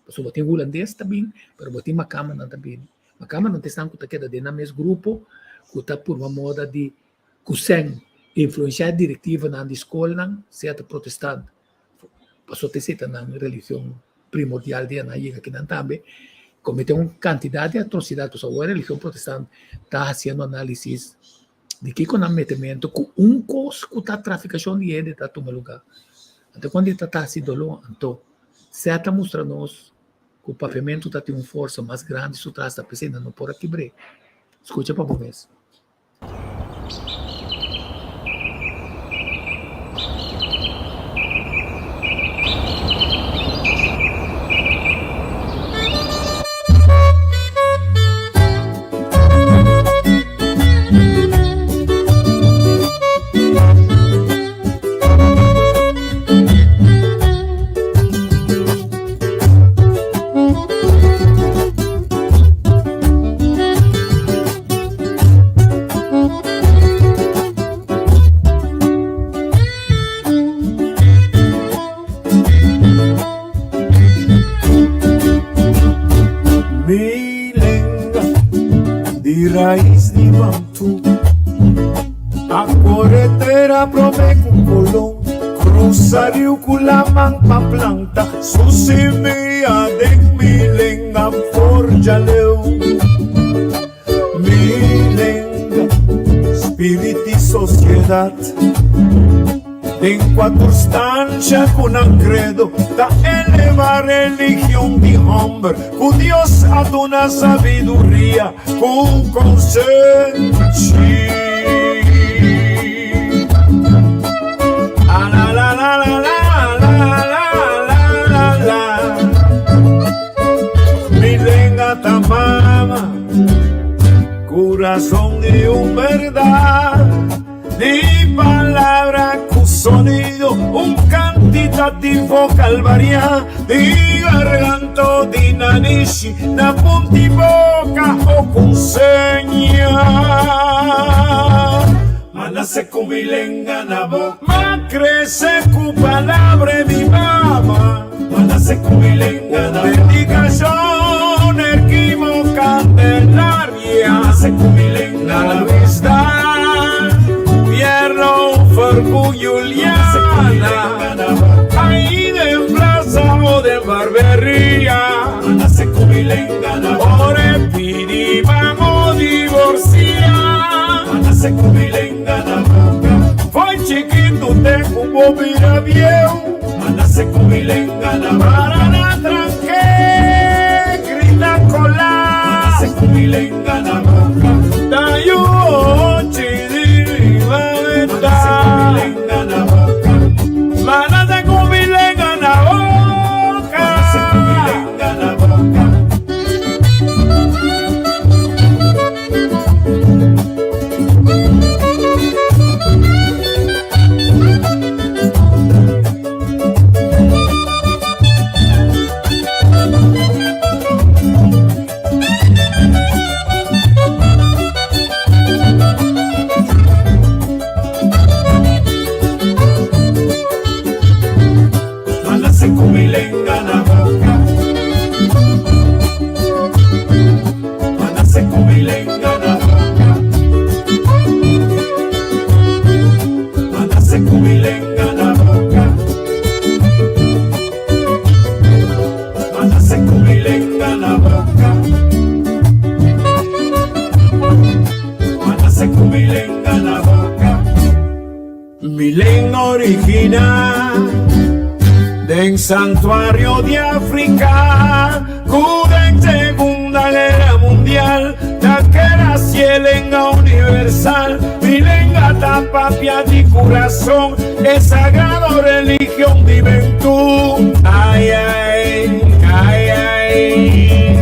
pasobra bo tin hulandes ta bin, pero bo tin makambanan ta bini. Makambanan ta esnan ku ta keda den nan mes grupo ku ta purba moda di ku sèn influensiá e direktivanan di skolnan, sea ta protestant, pasobra ta esei ta nan religion primordial di nan yega akinan tambe, komete un kantidat di atrosidat, pasobra awor e religion protestant ta hasiendo análisis di kiko nan metementu ku un kos ku ta trafikashon di hende ta tuma lugá. Anto kuando e ta ta hasi doló, anto sea ta mustra nos ku papiamentu ta tin un forsa mas grandi su tras, ta p'esei nan no por a kibr'é. Skucha pa bo mes. Mi lenga di rais di Bantú A kore tera prome ku Kolon Krusa riu ku laman pa planta Su simia den mi lenga forja leu Mi lenga, spirit di sosiedat Den kuater stansha ku nan kredo ta eleva religion di hòmber ku Dios a duna sabiduria ku konsenshi. Indicativo calvaria di garganto di nanishi na punti boca o con seña. Ma nace cu mi lenga na boca. Ma crece cu palabra di mama. Ma nace cu mi lenga na boca. Dedicacion erquimo Candelaria. Ma nace cu mi lenga na boca. Luis Dan, Pierno Fercu Juliana. Ahí den plaza o den barberia. Ma nace cu mi lenga na boca. Ore pidi ban o divorcia. Ma nace cu mi lenga na boca. Foi chiquito te cu bo bira bieu. Ma nace cu mi lenga na boca. Para na tranque, grita cola. Ma nace cu mi lenga na boca. Tayu chidi Ma nace cu mi lenga na boca. Ma nace cu mi lenga na boca. Ma nace cu mi lenga na boca. Ma nace cu mi lenga na boca. Ma nace cu mi lenga na boca. Ma nace cu mi lenga na boca. Ma nace cu mi lenga na boca. Ma nace cu mi lenga na boca. Mi lenga original den santuario di Africa cu den Segunda Guerra Mundial ta keda si e lenga universal. Mi lenga ta papia di curason e sagrado religion di Bentú. Ay ay, ay ay,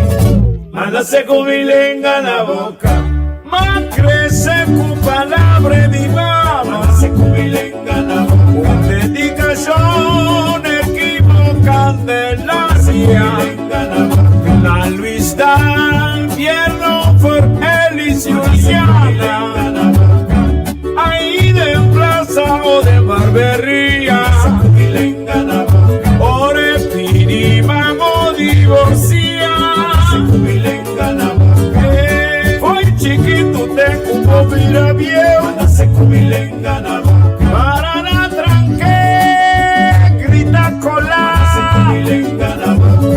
Ma nace cu mi lenga na boca. Ma crece cu palabra di mama. Ma nace cu mi lenga na boca. Un dedicacion equipo Candelaria. Na Luis Dan, Pierno for Elis Juliana. Ahí den plaza o den barberia. Ore pidi man o divorcia. Foi chiquito te cu bo bira bieu. Para na tranque grita cola.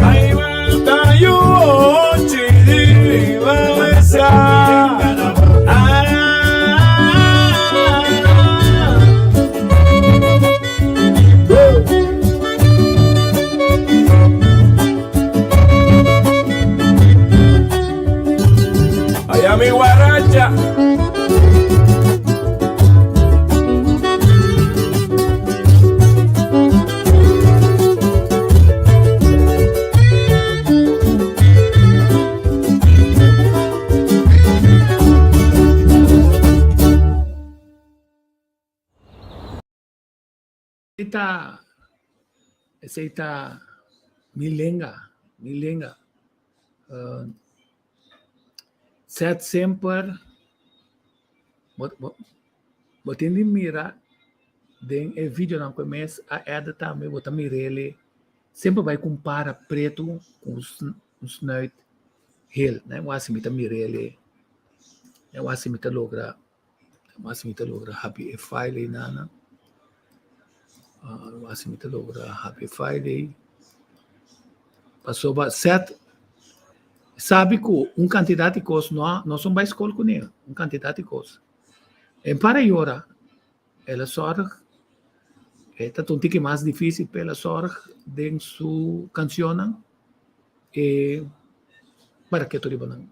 Ay ta yu ochi di besa. Allá mi guaracha. Esei ta, esei ta mi lenga, mi lenga. Uh, Sèt semper bo, bo, bo tin di mira den e videonan ku e mes a edita tambe, bo ta mir'el semper bai ku un para pretu ku un snuit hel. Nan e wak si mi ta mir'el, nan e wak si mi ta logra. Mas mi ta logra habi e file ei nana. Mas mi ta logra habi e file ei. Pasobra Seth sabi ku un kantidat di kos no a no son bai skol kuné, un kantidat di kos. E para yora, el a sòrg, e ta un tiki mas difísil pero el a sòrg den su kanshonnan e para ketu riba nan.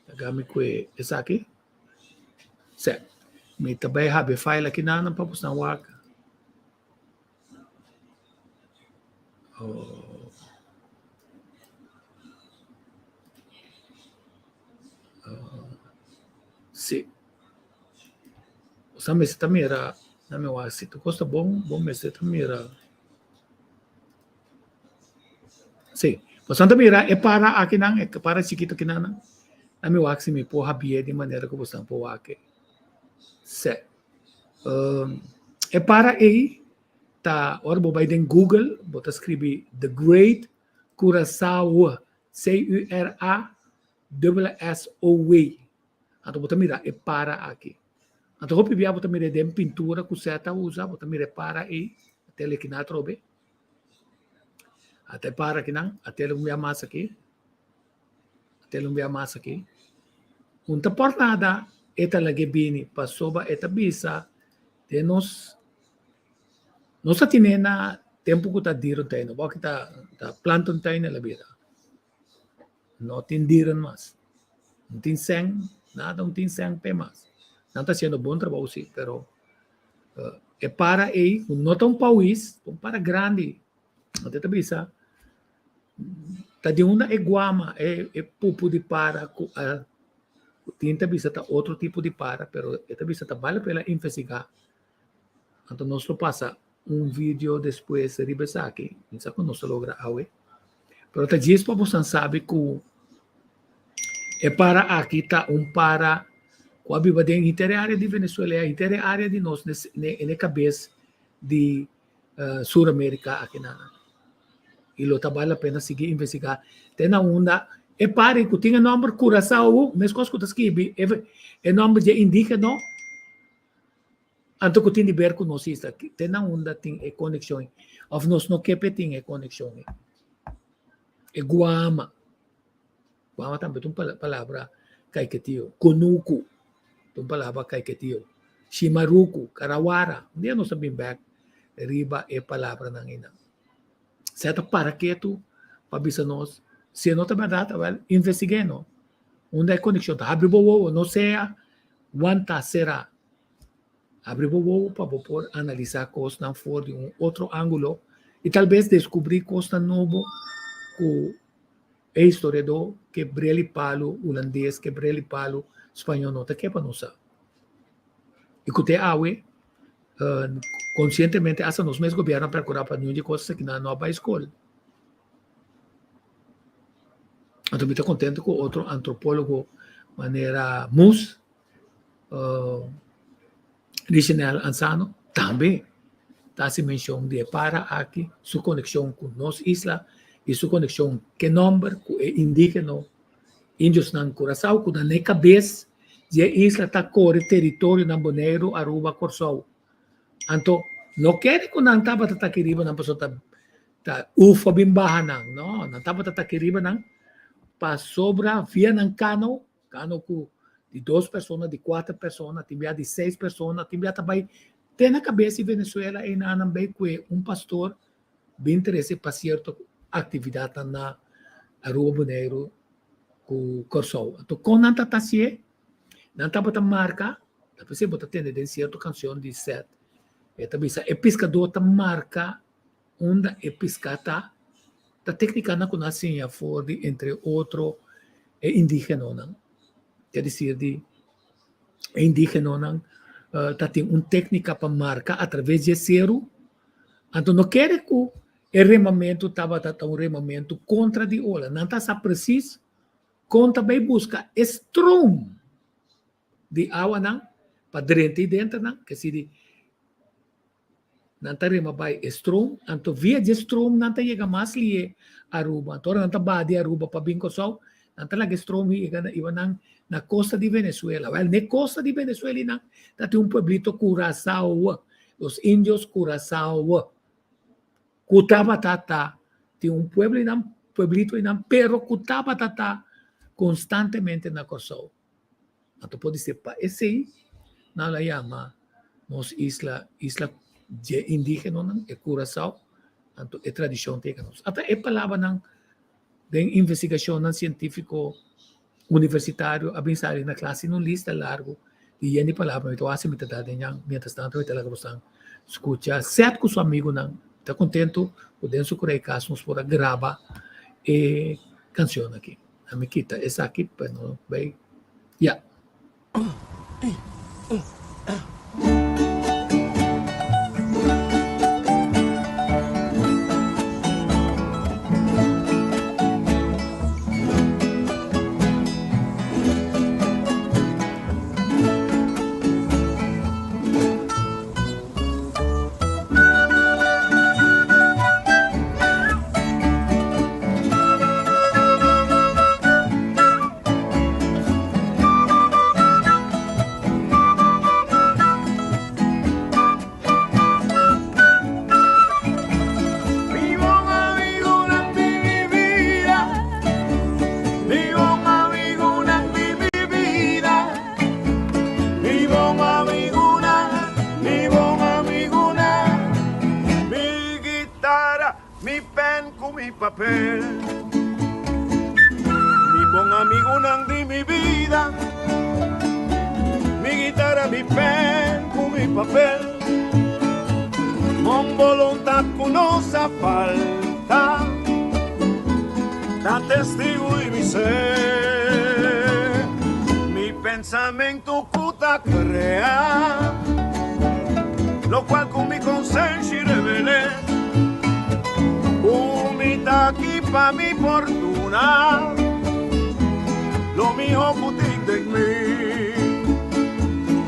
Laga mi kue esaki. Sè, mi ta bai habi e file aki nan pa boso nan wak. Oh. Oh. Si. Boso mester ta mira. Na mi wak si tur kos ta bon, bo mester ta mira. Sí, boso ta mira e para akinan, e para chikito akinan. Na mi wak si mi por habié di manera ku boso por wak e. Sí. E para ei ta ora bo bai den Google, bo ta skribi The Great Curaçao, C-U-R-A-S-S-O-W. Anto bo ta mira e para aki. Anto hopi bia bo ta mira den pintura ku Seth a usa, bo ta mira e para ei, a tele kinan atrobe. Ata e para kinan, a tele un bia mas aki, a tele un bia mas aki. Un ta por nada e ta lag'é bini, pasobra e ta bisa den nos, nos ta tine na tempu ku ta dierentuin, awor ki ta plantentuin el a bira. No tin dieren mas. No tin sèn, nada no tin sèn p'e mas. Nan ta hasiendo bon trabou si, pero e para ei ku no ta un pawis, ta un para grandi. Nan ta bisa ta di unda e guama, e e pupu di para ku a tin ta bisa ta otro tipo di para, pero e ta bisa ta bale pena investigá. Anto nos lo pasa un video despues riba esaki, mi sa ku nos ta logra awe. Pero ta djis pa boso sabi ku e para aki ta un para ku a biba den henter e área di Venezuela i henter e área di nos ne kabes di Sur Amerika aki nan. I lo ta bal la pena sigui investigá te na unda e para ku tin e nòmber Curaçao, meskos ku ta skibi e nòmber dje indígeno. Anto ku tin di ber ku nos isla, te na unda tin e konekshon ei? Òf nos no ke p'e tin e konekshon ei? E guama, guama tambe ta un palabra kaiketio, kunuku ta un palabra kaiketio, shimaruku, karawara, un dia nos ta bin bèk riba e palabranan einan. Sea ta para ketu pa bisa nos si e no ta bèrdat, awèl investig'é no. Unda e konekshon ta? Habri bo wowo, no sea wanta será. Abri bo wowo pa bo por analisá kosnan for di un otro ángulo i tal bes deskubrí kosnan nobo ku e historiadó ke brel i palu hulandes, ke brel i palu spañó no ta ke pa nos sa. I ku te awe, konsientemente asta nos mes gobièrnu a perkurá pa niun di e kosas aki nan no a bai skol. Anto mi ta kontentu ku otro antropólogo manera Mus, Richenel Ansano tambe ta hasi menshon di e para aki, su konekshon ku nos isla i su konekshon ku e nòmber ku e indígeno indiosnan Kurasao ku nan e kabes di e isla ta kore teritorionan Boneiru, Aruba, Kòrsou. Anto no kere ku nan tabata ta aki riba nan pasobra ta Ta ufo bin baha nan. No, nan tabata ta aki riba nan pasobra via nan kano, kano ku di dos persona, di kuater persona, tin bia di seis persona, tin bia ta bai te na kabes di Venezuela einan nan bai kue un pastor bin trese pa sierto aktividatnan na Aruba, Boneiru ku Kòrsou. Anto kon nan ta ta hasié? Nan tabata marka, ta p'esei bo ta tende den sierto kanshon di Seth, e ta bisa e piskadó ta marka Unda e piská ta, ta téknikanan ku nan a siña for di entre otro e indígenonan. Ke desir di e indígenonan ta tin un téknika pa marka atraves di e seru. Anto no kere ku e remamentu tabata ta un remamentu kontra di ola. Nan ta sa presis kon ta bai buska e stroom di awanan pa drenta i denter nan. Ke si di Nan ta rema bai e stroom, anto via dje stroom nan ta yega mas lihe Aruba. Anto ora nan ta baha di Aruba pa bin Kòrsou, nan ta laga e stroom yega na iba nan na kosta di Venezuela. Wèl, n'e kosta di Venezuela einan ta tin un pueblito Curaçao, los indios Curaçao, ku tabata ta tin un pueblo einan, pueblito einan, pero ku tabata ta konstantemente na Kòrsou. Anto podise pa esei nan la yama nos isla isla dje indigenonan, e Curaçao, anto e tradishon ta yega nos. Ata e palabranan den investigashonnan sientifiko universitario a bin sali na klas tin un lista largu di yen di palabra mi ta wak si mi ta da den nan mientras tanto mi ta laga bosan skucha Seth ku su amigunan ta kontentu ku den su kurei kas nos por a graba e kanshon aki. A mi kita esaki pa no bay ya. mi papel. Mi bon amigunan di mi bida, mi guitara, mi pen ku mi papel. Bon boluntat ku no sa falta, ta testigu di mi ser. Mi pensamentu ku ta krea, lokual ku mi konsenshi revel'é. Ku mi ta aki pa mi por duna lo miho ku tin den mi.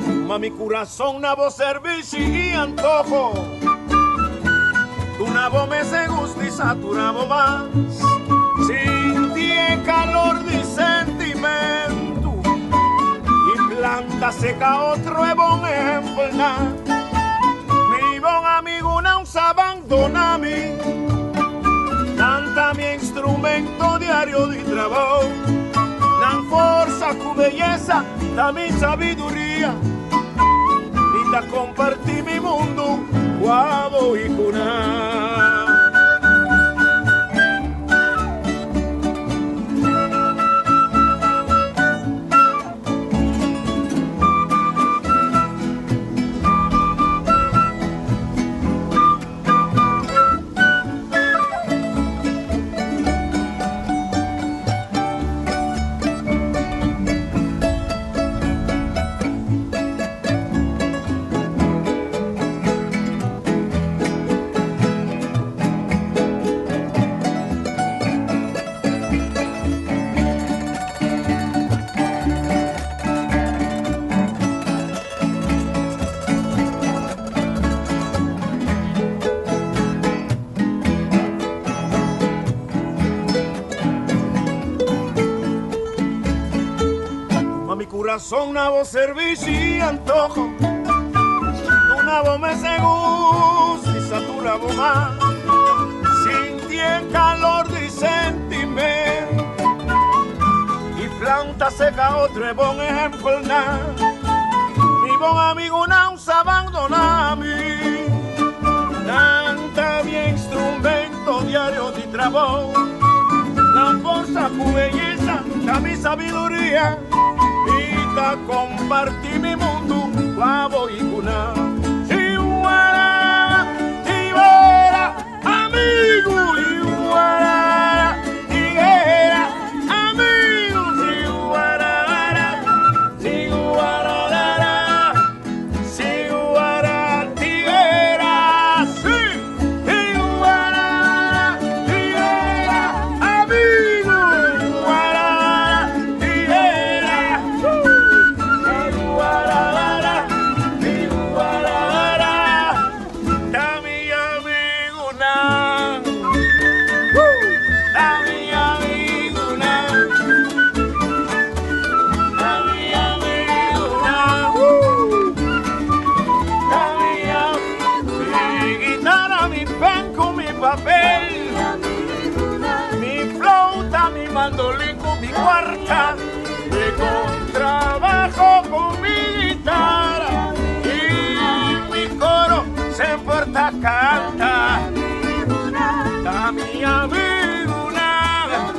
Tuma mi kurason na bo servishi i antoho. Duna bo mester gusta i satura bo mas. Sinti e kalor di sentimentu i planta seka otro e bon ehempelnan. Mi bon amigunan sa bandona mi. Nan ta mi instrumento diario di trabou. Nan forsa ku beyesa ta mi sabiduria. Mi ta kompartí mi mundu ku abo i ku nan. Ma mi kurason na bo servishi i antoho, Duna bo mester gusto i satura bo mas. Sinti e kalor di sentimento i planta seka otro e bon ehempelnan. Mi bon amigunan sa bandona mi, nan ta mi instrumento diario di trabou. Nan forsa ku beyesa ta mi sabiduria, mi ta komparti mi mundu ku abo i ku nan. Tiwara, tiwara, amigu, tiwara, tiguera, amigu, tiwara, tiwara, tiwara, tiguera, sí, tiwara, tiguera, amigu, tiwara, tiguera, tiwara, tiwara, ta mi amigunan, ta mi amigunan, ta mi amigunan, ta mi Mi guitara, mi pen ku mi papel, mi flauta, mi mandolin ku mi kuarta, mi kontrabajo ku mi guitara i mi koro semper ta kanta. Ta mi amigunan,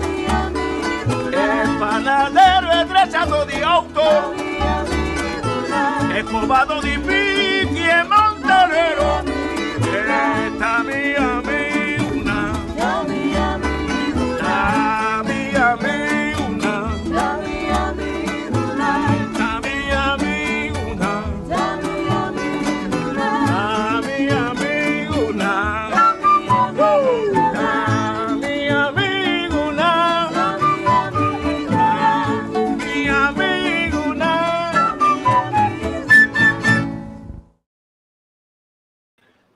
e panadero, e drechado di auto, e kobado di piki, e mantelero, e ta mi amigunan, ta mi amigunan, ta mi amigunan, ta mi amigunan, ta mi amigunan, mi amigunan.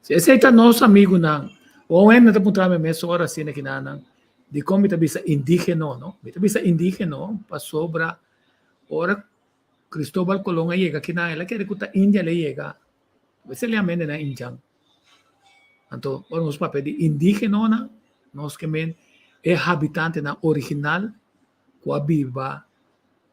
Si esei ta nos amigunan, un hende ta puntra mi mes ora asina kinanan, dikon mi ta bisa indigeno, no? Mi ta bisa indigeno pasobra ora Cristobal Colon a yega kinan, el a kere ku ta India el a yega, esei el a mende nan indjan. Anto ora nos papia di indigenonan, nos ke men e habitantenan original ku a biba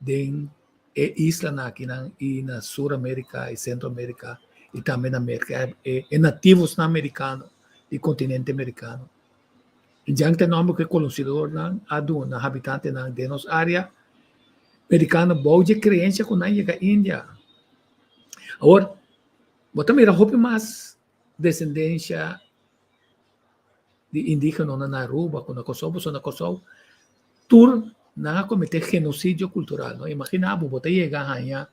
den e islanan akinan i na Sur Amerika i Sentro Amerika i tambe na Merka, e nativosnan amerikano di kontinente amerikano. Indjan ta e nòmber ku e kolonisadornan a duna habitantenan den nos área merikano bou dje kreensia ku nan yega India. Awor, bo ta mira hopi mas desendensia di indígenonan na Aruba ku na Kòrsou, pasobra na Kòrsou tur nan a kometé genosidio kultural, no? Imaginá bo, bo ta yega haña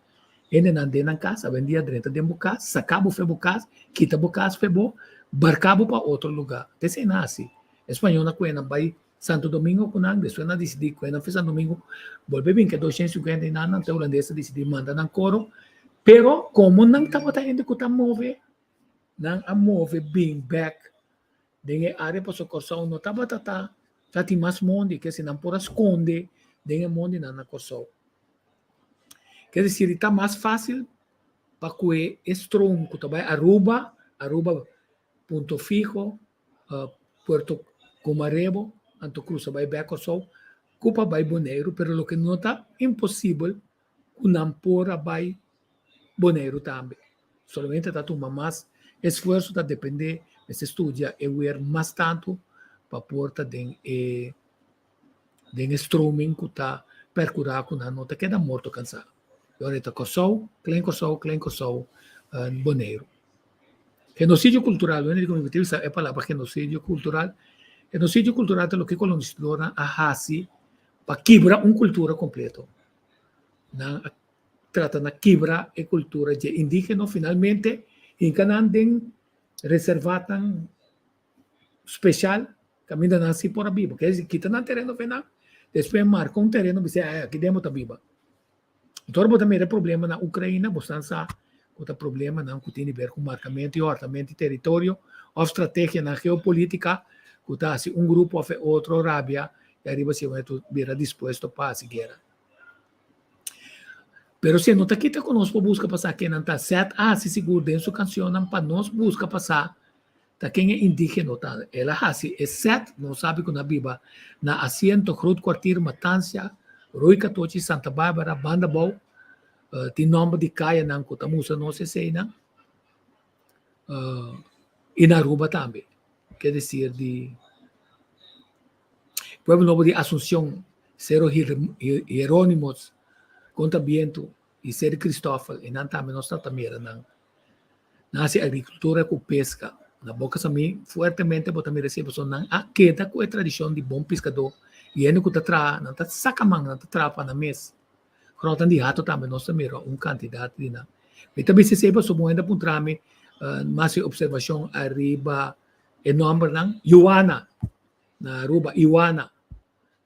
hendenan den nan kas, awendia drenta den bo kas, saka bo fe bo kas, kita bo kas fe bo, barka bo pa otro lugá. Ta esei nan hasi. E spañolnan ku nan bai Santo Domingo ku nan, despues nan a disidí ku nan fe Santo Domingo, bolbe bin ke 250 i nan, nan ta hulandes a disidí manda nan koro, pero komo nan tabata hende ku ta move, Nan a move bin bek den e área pasobra Kòrsou no tabata ta ta tin mas mondi ke si nan por a skonde den e mondinan na Kòrsou. Ke desir ta mas fásil pa kue e stroom ku ta bai Aruba, Aruba Punto Fijo, Puerto Cumarebo anto krusa bai bek Kòrsou ku pa bai Boneiru pero loke no ta imposibel ku nan por a bai Boneiru tambe. Solamente ta tuma mas esfuerso, ta depende, mester studia e weer mas tantu pa por ta den e den e stroming ku ta perkurá ku nan no ta keda morto kansá. E ora e ta Kòrsou, Klein Kòrsou, Klein Kòrsou, Boneiru. Genosidio kultural, wende di ku mi utilisa e palabra genosidio kultural. Genosidio kultural ta loke kolonisadornan a hasi pa kibra un kultura kompleto. Nan a trata na kibra e kultura dje indígeno, finalmente hinka nan den reservatnan speshal kaminda nan si por a biba. Ke esei kita nan tereno fe nan, despues marka un tereno bisa ei aki den bo ta biba. Anto ora bo ta mira e problema na Ukraina, bo san sa ku ta problemanan ku tin di ber ku markamentu i hòrtamentu di teritorio òf strategianan geopolítika ku ta hasi un grupo òf e otro rabia i ariba si e bira dispuesto pa hasi guera. Pero si e no ta kita ku nos por buska pa sa ken nan ta, Seth a hasi sigur den su kansionnan pa nos buska pa sa ta ken e indigeno ta. El a hasi e Seth, nos sabi ku nan a biba na Asiento, Groot Kwartier, Matansia, Rooi Katochi, Santa Barbara, Banda Bou, tin nòmber di kayanan ku ta mustra nos eseinan, i na Aruba tambe, ke desir di. Pueblo Nobo di Asunción, Sero Jerónimos, Contra Bientu i Seri Christoffel, e nan tambe nos ta mira nan. Nan hasi agrikultura ku peska. Na Boca Samí fuertemente bo ta mira esei pasobra nan a keda ku e tradishon di bon piskadó i hende ku ta traha, nan ta saka man, nan ta traha pa nan mes. Grotan di hato tambe nos ta mira un kantidat di nan. Mi ta bisa esei pasobra un hende a puntra mi mas e opservashon ariba e nòmbernan, Yuana. Na Aruba, Iwana,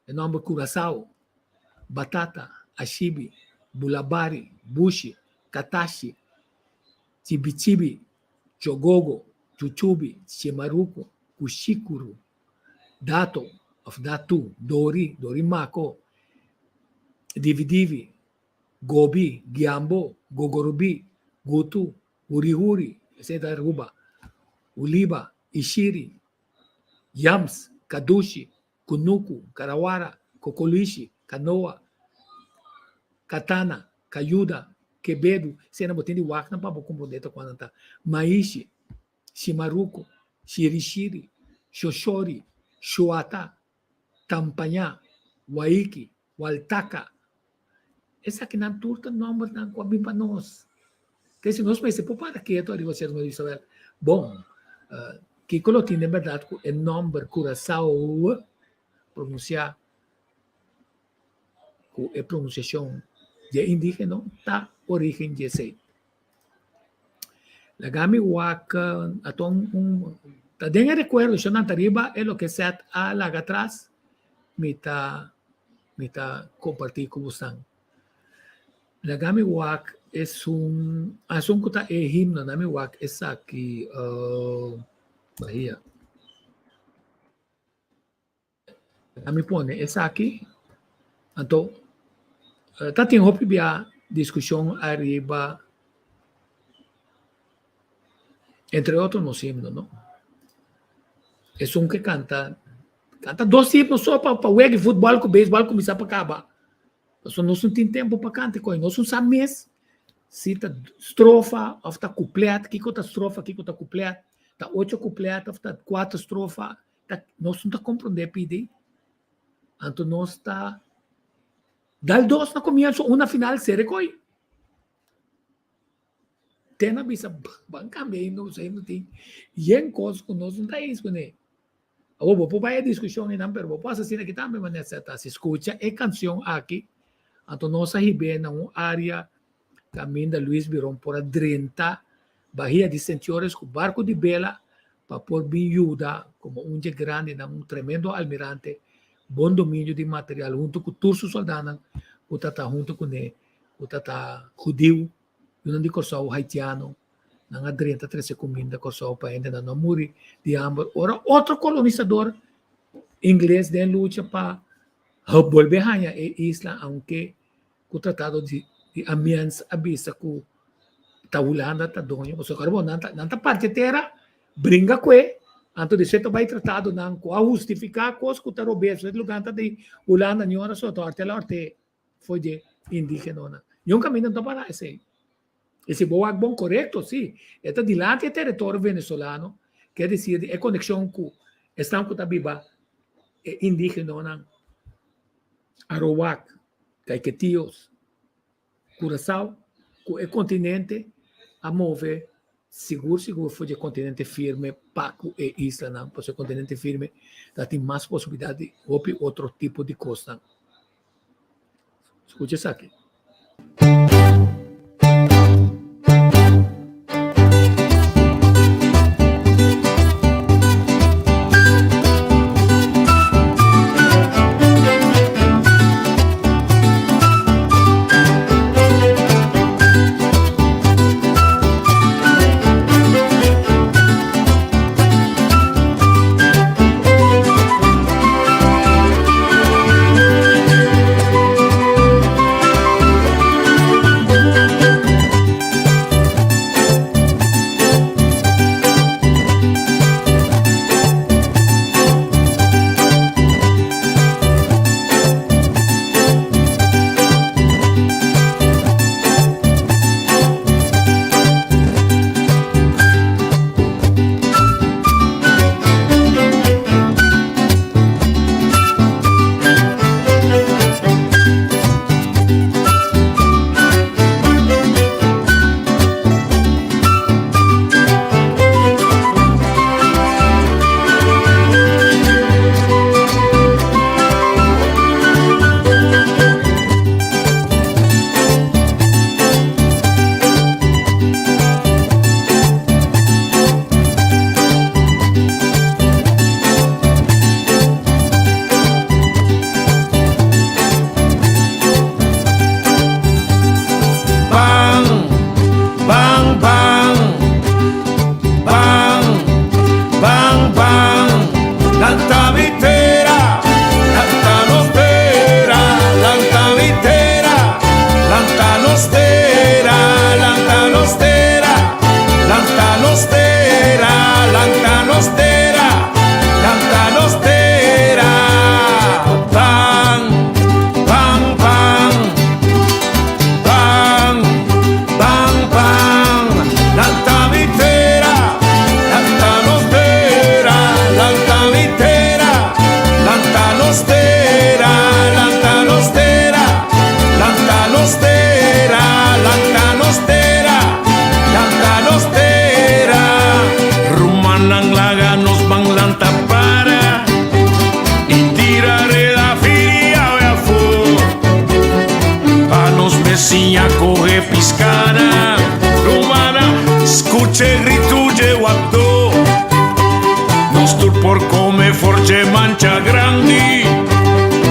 e nòmber Curaçao, Batata, Ashibi, Bulabari, Bushi, Katashi, Chibichibi, Chogogo, Chuchubi, Chimaruku, Kushikuru, Dato òf Datu, Dori, Dorimako, Dividivi, Gobi, Giambo, Gogorobi, Gutu, Hurihuri, esei ta Aruba, Uliba, Ishiri, Yams, Kadushi, Kunuku, Karawara, Kokolishi, Kanoa, Katana, Kayuda, Kebedu, esei bo tin di wak nan pa bo komprondé ta kua nan ta, Maishi, Shimaruku, Shirishiri, Shoshori, Shuata, Tampañá, Waiki, Waltaka. Esakinan tur ta nòmbernan ku a bin pa nos. Te si nos mester por para ketu ariba sierto modo bisa, wèl, bon, kiko lo tin den bèrdat ku e nòmber Curaçao pronunsiá ku e pronunsiashon dje indígeno ta orígen dje esei. Laga mi wak aton un ta den e rekuerdo shon ta riba e loke Seth a laga atras mi ta mi ta kompartí ku bosan. Laga mi wak esun esun ku ta e himno na mi wak esaki Bahia. Laga mi pone esaki anto ta tin hopi bia diskushon ariba entre otro nos himno no. Esun ke kanta kanta dos himno so pa pa wega futbòl ku beisbòl kuminsá pa kaba. Pasobra nos no tin tempu pa kanta koe. Nos no sa mes si ta strofa òf ta kuplet. Kiko ta strofa, kiko ta kuplet. Ta ocho kuplet òf ta kuater strofa. Ta, nos no ta komprondé pidi. Anto nos ta dal dos na komienso, un na final, sere koi. Te na bisa, ban kambia himno, pasobra himno tin yen kos ku nos no ta eens kuné. Awor bo por bai e diskushon einan, pero bo por hasi asina aki tambe, manera sa ta. Si skucha e kanshon aki, anto nos a hib'é na un área kaminda Luis Biron por a drenta Bahia di Sentiores ku barku di bela pa por bin yuda komo un dje grandinan, un tremendo almirante, bon dominio di material huntu ku tur su soldanan ku ta ta huntu kuné, ku ta ta hudiu, yunan di Kòrsou, haitiano, nan a drenta trese kuminda Kòrsou pa hendenan no muri di hamber. Ora otro kolonisador ingles den lucha pa bolbe haña e isla aunke ku tratado di Amiens a bisa ku ta Hulanda ta doño pasobra bo nan ta nan ta parti tera bringa kue anto di seta bai tratadonan ku a hustifiká kos ku ta robes e lugar ta di Hulanda ni ora so ta orte la orte for dje indigenonan niun kaminda no ta para esei i si bo wak bon korekto si e ta dilanti e teritorio venezolano kier desir di e konekshon ku esnan ku ta biba e indigenonan Arowak Caiquetios, Curaçao, ku e kontinente a move sigur sigur for di e kontinente firme pa ku e islanan, pasobra e kontinente firme ta tin mas posibilidat di hopi otro tipo di kosnan. Skucha esaki. Ban, ban, ban, ban, ban, ban. Lanta mi tera, lanta nos tera, lanta mi tera, lanta nos tera, lanta nos tera, lanta nos tera, lanta nos tera, lanta nos tera. Ban, ban, ban, ban, ban, ban. Lanta mi tera, lanta nos tera, lanta mi tera, lanta nos tera, lanta nos tera, lanta nos tera, lanta nos tera, lanta nos tera. Rumannan laga nos ban lanta para i tira reda firi awe afó pa nos mes siña kohe piskana. Rumannan, skucha e gritu dje wapdó, nos tur por kome for dje mancha grandi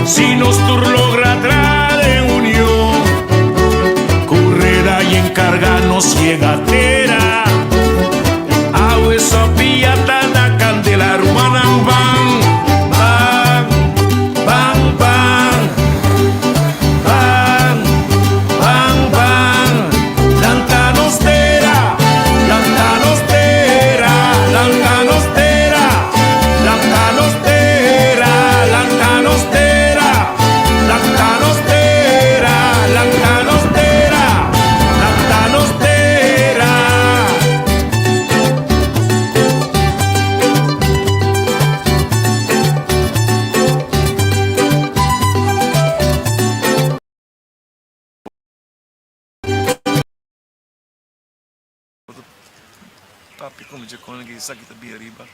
si nos tur logra tra den union. Ku reda i enkarga nos yega tera. Awe sopia ta na kandela rumannan ban, ban, ban, ban, ban, ban, ban. Lanta nos tera, lanta. kuminsá kon ku esaki ta bira riba.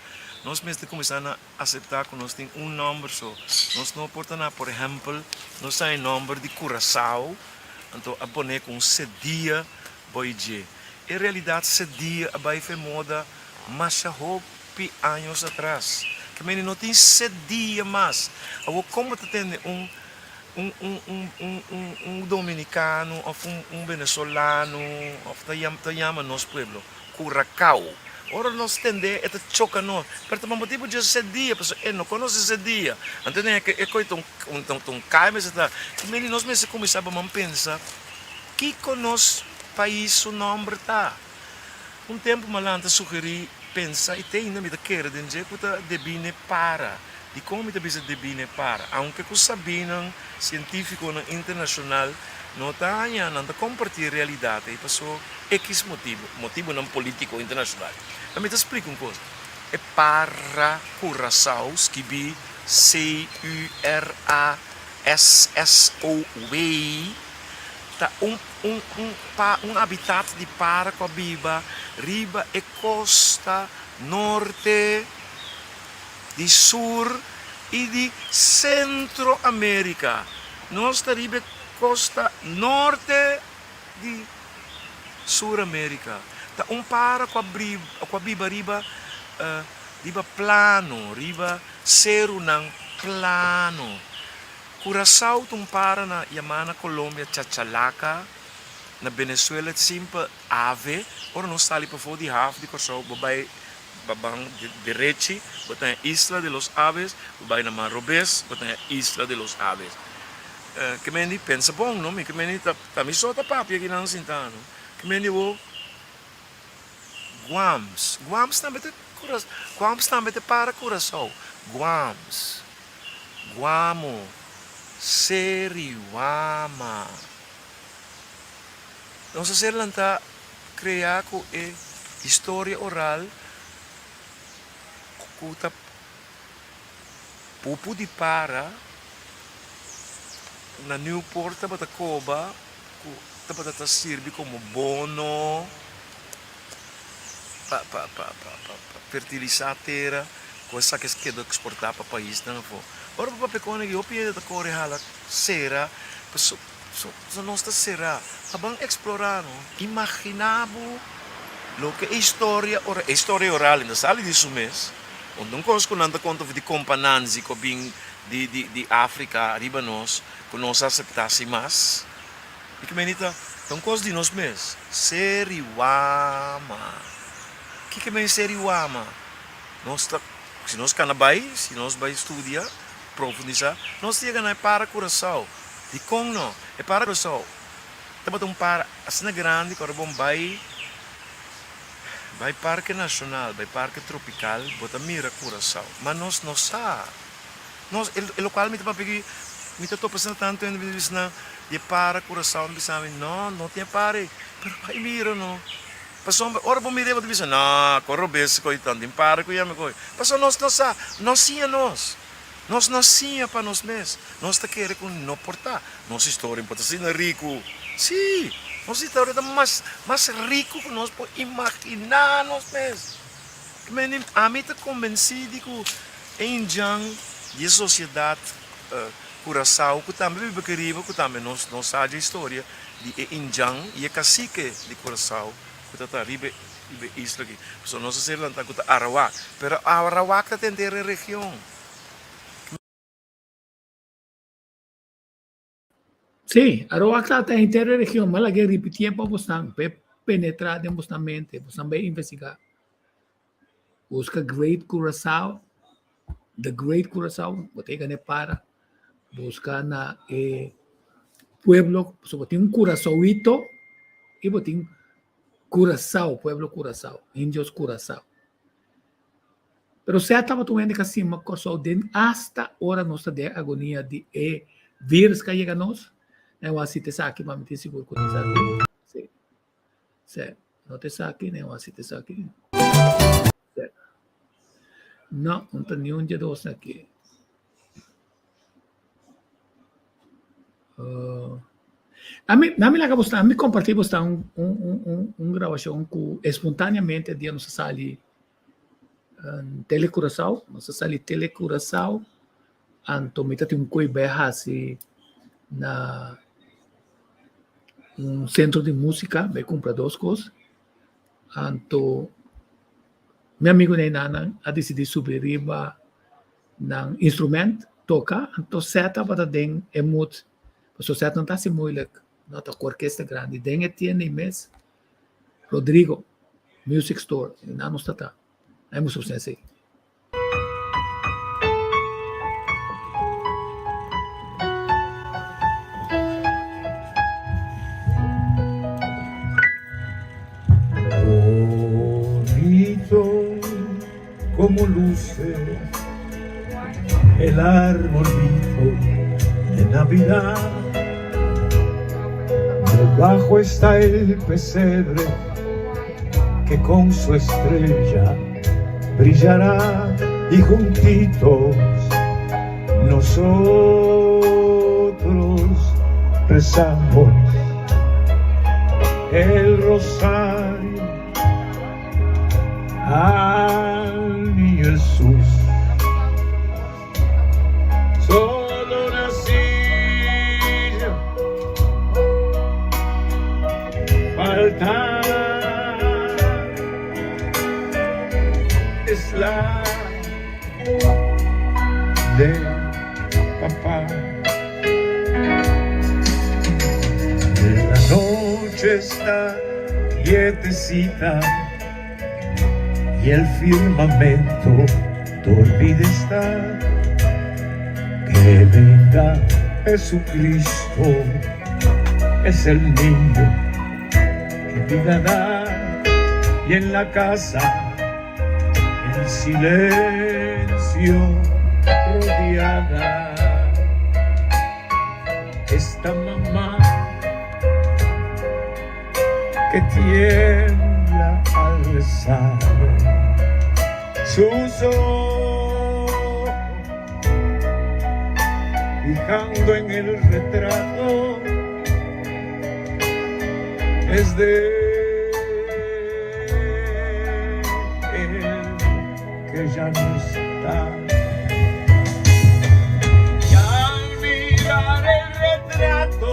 Nos mester kuminsá na aseptá ku nos tin un nòmber so. Nos no por ta na, por ehèmpel, nos ta e nòmber di Curaçao, anto a pone ku un sedia boi dje. En realidat sedia a bai fe moda masha hopi años atras. Ke mende no tin sedia mas. Awor kon bo ta tende un un un un un un un dominicano of un un venezolano of ta yama ta yama nos pueblo Curacao. Ora nos tende e ta choca nos, pero ta pa motibu dje sedia, pasobra e no conoce sedia. Anto e e coy ta un ta un cay mester ta. Ke mende nos mester cuminsa ba man pensa Kiko nos pais su nomber ta? Un tempu Malan ta sugerí, pensa i te ainda mi ta kere den dje ku ta debí n'e para. Dikon mi ta bisa debí n'e para? Aunke ku sabínan sientífikonan internashonal no ta haña, nan ta kompartí e realidat ei paso ekis motibu, motibunan polítiko internashonal. Pero mi ta splika un kos, e para Curaçao skibí C-U-R-A-S-S-O-W, Ta un un un pa un habitat di para ku a biba riba e kosta norte di sur i di Sentro Amerika. Nos ta riba e kosta norte di Sur Amerika. Ta un para ku a ku a biba riba riba plano, riba serunan plano. Curaçao ta un para na yamá na Colombia chachalaca, na Venezuela simpel ave. Ora nos sali pafó di haf di Kòrsou bo bai pa ban derechi bo ta den Isla de los Aves, bo bai na man robes bo ta den Isla de los Aves. Ke men di pensa bon no, mi ke men di ta mi so ta papia kinan sinta no. Ke men di bo Guams, Guams tambe ta Guams tambe ta para Curaçao, Guams. Guamo, Seriwama. Nos a ser lantá kreá ku e historia oral ku ta pupu di para na Newport tabata koba ku tabata ta sirbi komo bono pa pa pa pa fertilisá tera ku esaki a keda eksportá pa paisnan afó. Ora bo papia kon aki hopi hende ta kore hala sera paso so nos ta será. A ban eksplorá no. Imaginá bo loke e historia ora e historia oral no sali di su mes. Unda un kos ku nan ta konta di Kompa Nanzi ku a bin di di di Afrika riba nos ku nos a aseptá sin mas. I ku meni ta ta un kos di nos mes. Seriwama. Kiko men seriwama? Nos ta, si nos kana bai, si nos bai studia, profundisá, nos ta yega na e para Curaçao. Dikon no? E para Curaçao tabata un para asina grandi ku ora bo bai bai Parke Nashonal, bai Parke Tropikal, bo ta mira Curaçao. Ma nos no sa. Nos, e lokual mi ta papia aki, mi ta topa asina tantu hende mi ta bisa nan di e para Curaçao, mi bisa mi, no, no tin e para ei. Pero bai mira no. Pasobra ora bo mir'é bo ta bisa, No, kon robes koe tan tin para ku yami koe. Pasobra nos no sa, no siña nos. Nos no siña pa nos mes. Nos ta kere ku no por ta. Nos historia por ta asina riku. Sí, nos historia ta mas mas riku ku nos por imaginá nos mes. Ami ta kombensí di ku e indjan di e sosiedat Curaçao ku tambe biba aki riba ku tambe nos no sa dje historia di e indjan i e kasike di Curaçao ku ta ta riba riba e isla aki. Pasobra nos a ser lantá ku ta Arawak, pero Arawak ta tenter e region. Sí, Arawak ta ta henter e region, ma laga e ripitié pa bosnan, pa e penetrá den bosnan mente, bosnan bai investigá. Buska Great Curaçao, The Great Curaçao, bo ta yega na e para, buska na e pueblo, pasobra bo tin un Curaçaoito i bo tin Curaçao, pueblo Curaçao, indios Curaçao. Pero sea tabata un hende ku a sima Kòrsou den asta ora nos ta den agonia di e virus ku a yega nos, nan a wak si ta esaki, ma mi tin sigur ku ta esaki. Sí. Sí. No ta esaki, nan a wak si ta esaki. Sí. No, no ta niun dje dos aki. Uh, ami, ami laga bosnan, ami kompartí bosnan un, un, un, un, un grabashon ku espontaneamente dia nos a sali. Tele Curaçao, nos a sali Tele Curaçao, anto mi ta tin un koe bai hasi na un sentro di músika, bai kumpra dos kos, anto mi amigunan enanan a disidí subi riba nan instrument toka, anto Seth tabata den e mood, pasobra Seth no ta hasi moeilijk, no ta ku orkesta grandi, den e tienda ei mes Rodrigo Music Store, einan nos ta ta, ai mustra boso esei. Bonito como luce el arbolito de Navidad. Debajo está el pesebre que con su estrella brillará y juntitos nosotros rezamos el rosario al niño Jesús. Solo una silla falta es la de papá. La noche está quietecita y el firmamento dormido está. Que venga Jesucristo, es el niño que vida da y en la casa en silencio rodeada esta mamá que tiembla al rezar sus ojos fijando en el retrato es de él que ya no está. Y al mirar el retrato,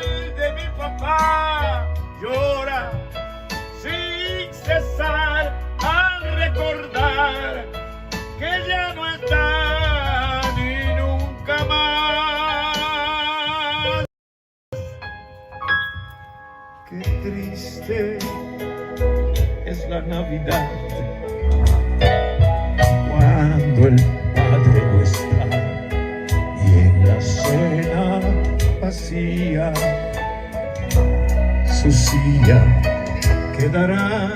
el de mi papá llora sin cesar al recordar que ya no está ni nunca mas. Qué triste es la Navidad cuando el padre no está y en la cena vacía su silla quedará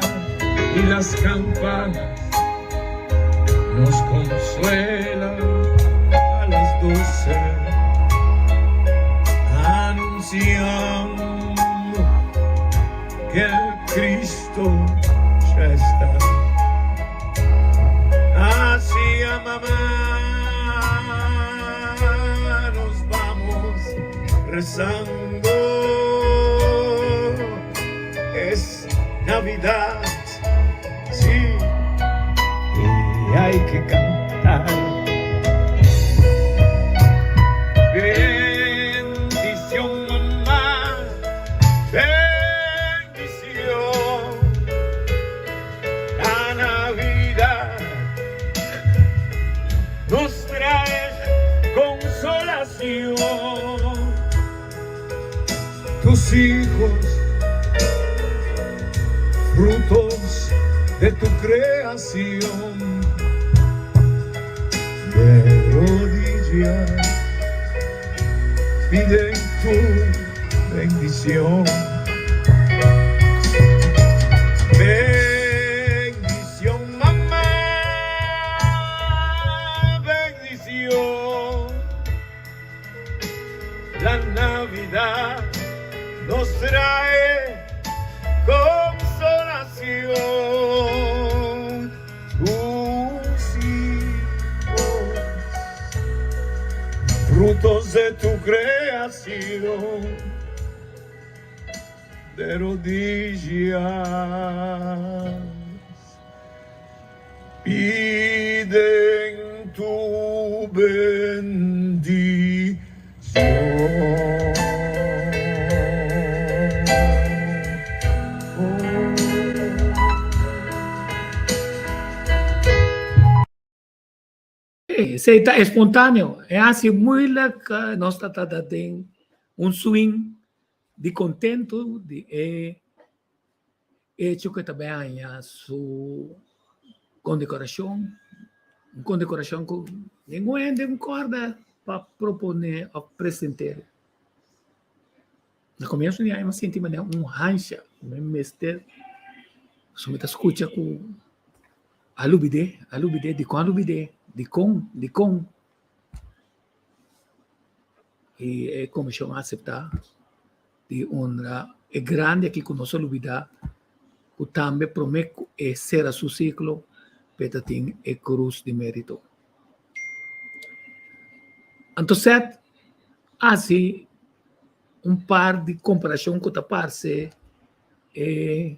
y las campanas nos consuelan a las 12 anunciando que el Cristo ya está. Hacia mamá nos vamos rezando. Es Navidad, sí, y hay que cantar. Bendición, mamá, bendición. La Navidad nos trae consolación. Tus hijos, frutos de tu creación, de rodillas piden tu bendición. Bendición, mamá, bendición. La Navidad nos trae consolación. Tus hijos, frutos de tu creación, De rodillas piden tu bendición. Esei ta espontáneo. E hasi moeilijk. Nos ta trata den un swing di kontentu di e hecho ku e ta bai haña su kondekorashon. Un kondekorashon ku ningun hende no kòrda pa proponé òf present'é. Na komienso di aña mi a sinti manera un hansha. Mi mester, pasobra mi ta skucha ku. A lubid'é, a lubid'é, dikon a lubid'é? Dikon, dikon? I e komishon a aseptá di honra e grandi aki ku nos a lubidá, ku tambe promé ku e sera su siklo p'e ta tin e krus di mérito. Anto Seth a hasi un par di komparashon ku ta parse e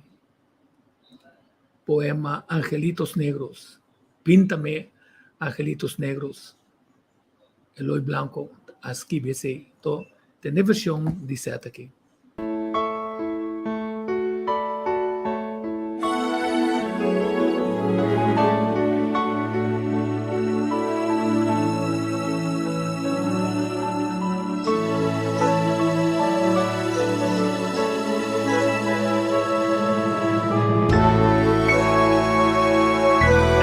Poema Angelitos Negros, Píntame angelitos negros, Eloy Blanco a skibi esei. To tende version di Seth aki.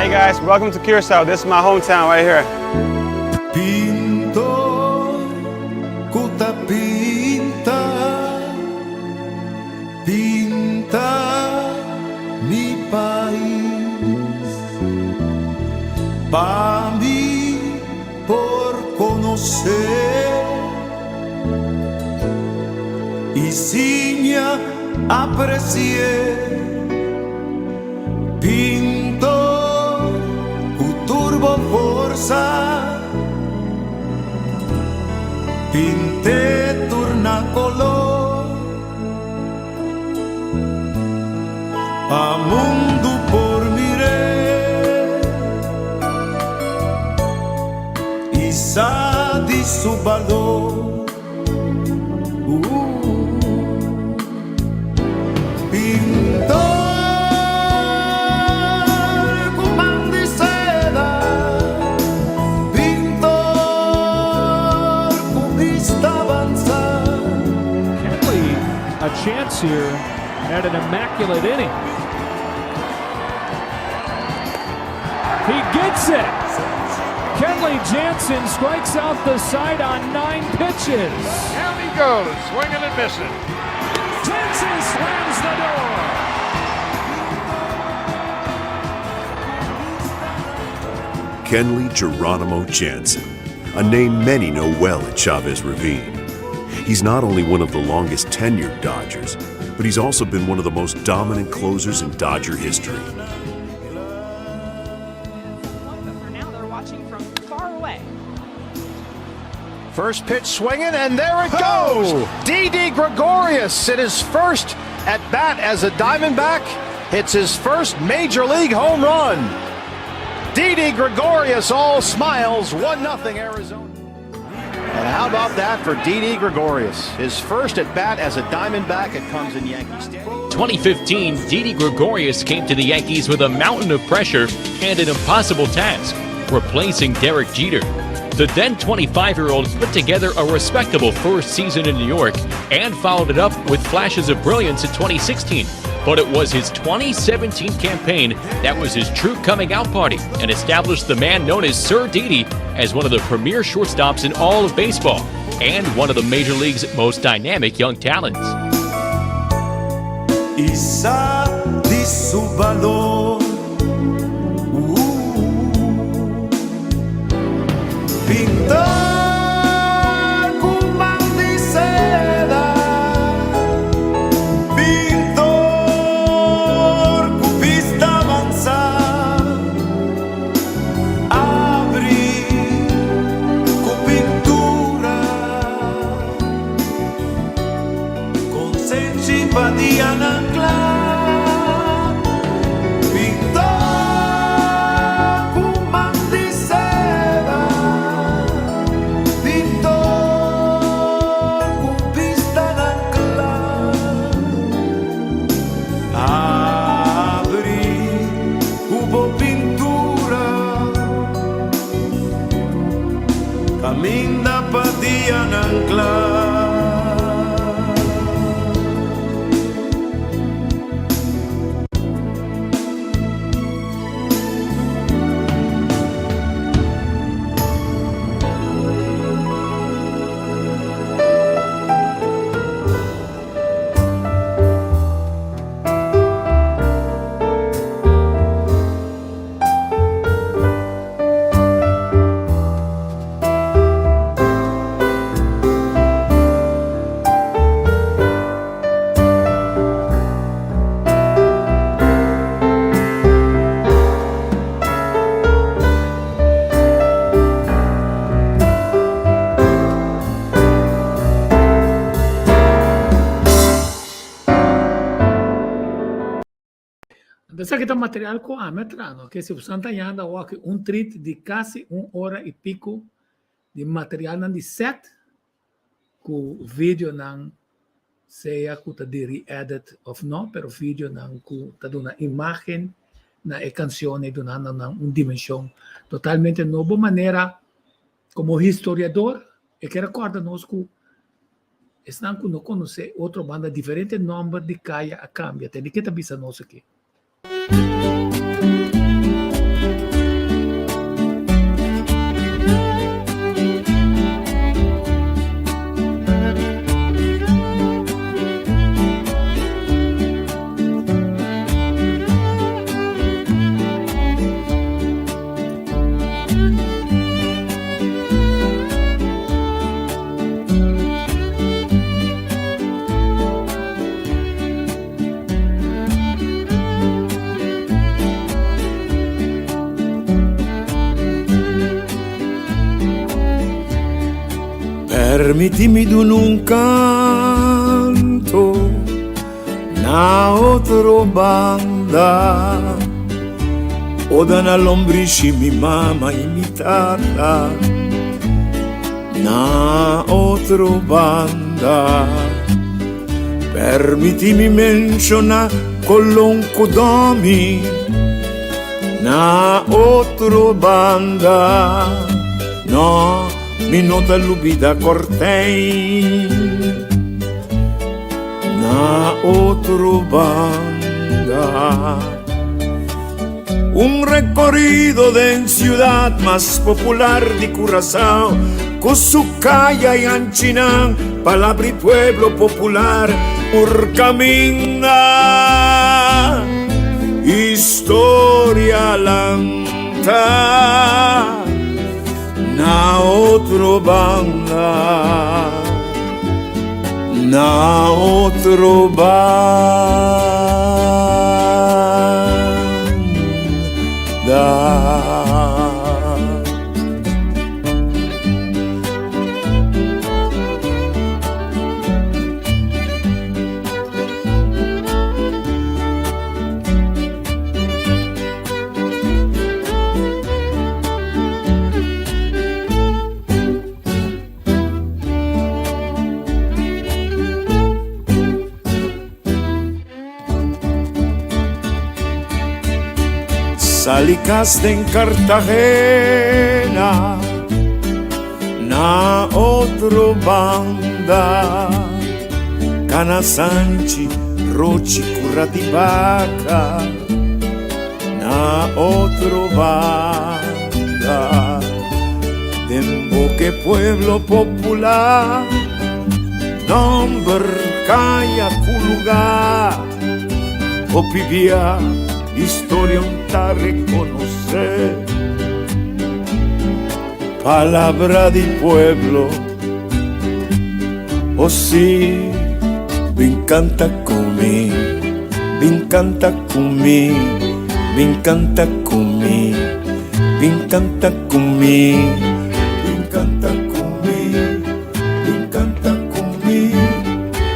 Hey guys, welcome to Curacao. This is my hometown right here. Pintor ku ta pinta, pinta mi pais. Pa mi por konosé i siña apresié Pintor ku tur bo forsa Pint'é tur na koló Pa mundu por mir'é I sa di su balor. Pintor ku man di seda, pintor ku bista avansa. Kenley a chance here at an immaculate inning. He gets it! Kenley Jansen strikes out the side on nine pitches. Down he goes, swinging and missing. Jansen slams the door. Kenley Geronimo Jansen, a name many know well at Chavez Ravine. He's not only one of the longest tenured Dodgers, but he's also been one of the most dominant closers in Dodger history. But for now, they're watching from far away. First pitch swinging, and there it goes. Didi Gregorius in his first at bat as a Diamondback hits his first major league home run. Didi Gregorius all smiles, 1 0 Arizona. And how about that for Didi Gregorius? His first at bat as a Diamondback, it comes in Yankee Stadium. 2015, Didi Gregorius came to the Yankees with a mountain of pressure and an impossible task replacing Derek Jeter. The then 25 year old put together a respectable first season in New York and followed it up with flashes of brilliance in 2016. But it was his 2017 campaign that was his true coming out party and established the man known as Sir Didi as one of the premier shortstops in all of baseball and one of the major league's most dynamic young talents. I sa di su balor. Pintor ku man di seda, pintor ku bista avansá, abri ku pintura, konsenshi pa di. dianan kla. Pintor ku man di seda, pintor ku bistanan kla. Abri ku bo pintura kaminda pa dianan kla. Esaki ta material ku ami a traha no. Ke si bo santa yanda wak un trit di kasi un ora i piku di materialnan di set ku videonan sea ku ta di re-edit of no, pero videonan ku ta duna imagen na e kanshon i dunando nan un dimenshon totalmente nobo. Manera komo historiador e ke rekòrda nos ku esnan ku no konosé otro banda diferente nòmber di kaya a kambia. Tende ke ta bisa nos aki. Permití mi duna un kanto na otro banda Oda na lombrishi mi mama i mi tata na otro banda Permití mi menshoná Colon ku Domi na otro banda No, mi no ta lubida Kortijn na otro banda Un rekorido den siudat mas popular di Curaçao Ku su kaya i anchinan palabra i pueblo popular Por kaminda historia lanta Na otro banda Na otro banda. Sali kas den Cartagena na otro banda Cana Sanchi, Rochi, Curatibaca na otro banda Den boke pueblo popular Nomber kaya ku lugar Hopi bia historia un ta reconoce Palabra di pueblo Oh si Bin canta cu mi Bin canta cu mi Bin canta cu mi Bin canta cu mi Bin canta cu mi Bin canta cu mi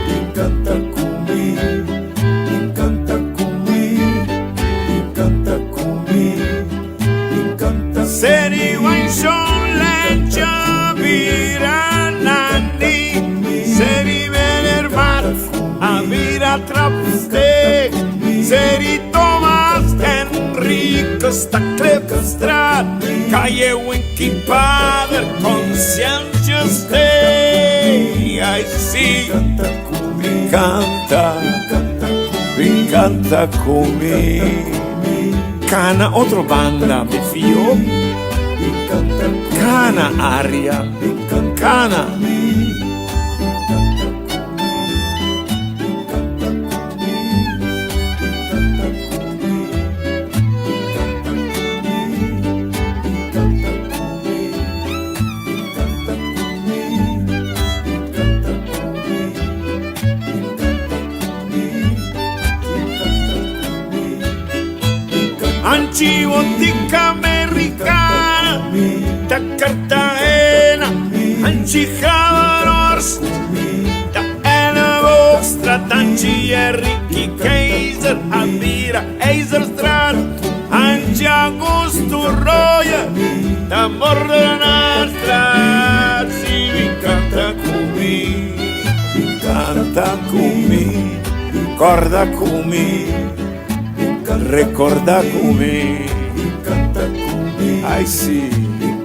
Bin canta cu mi. Shon Lencha bira Nandi, Seri Menerbart a bira Trapsteek, Seri Thomas Henricus ta Klipstraat, Calle Winky Pader, Conscientious Day. Ai si, bin canta, bin canta cu mi. Cana otro banda, mi fio. Cana aria, cana. Anchi Botica Americana, ta Cartagena, Anchi Haverhorst, ta Elleboogstraat, Anchi Ricky Keizer, Amira IJzerstraat, Anchi Augusto Roya, ta Moordenaarstraat. Si mi canta cu mi, canta cu mi, corda cu mi, recorda cu mi. Canta cu mi, ai si,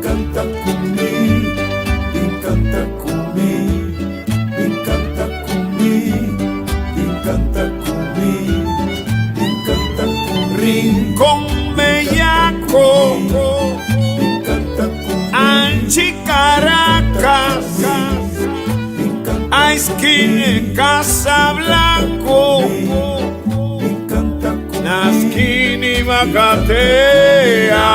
canta cu mi, canta cu mi, canta cu mi, canta cu mi, canta cu mi. Rincon Bellaco, Anchi Caracas, Esquina Casablanco, Naskini Macatea.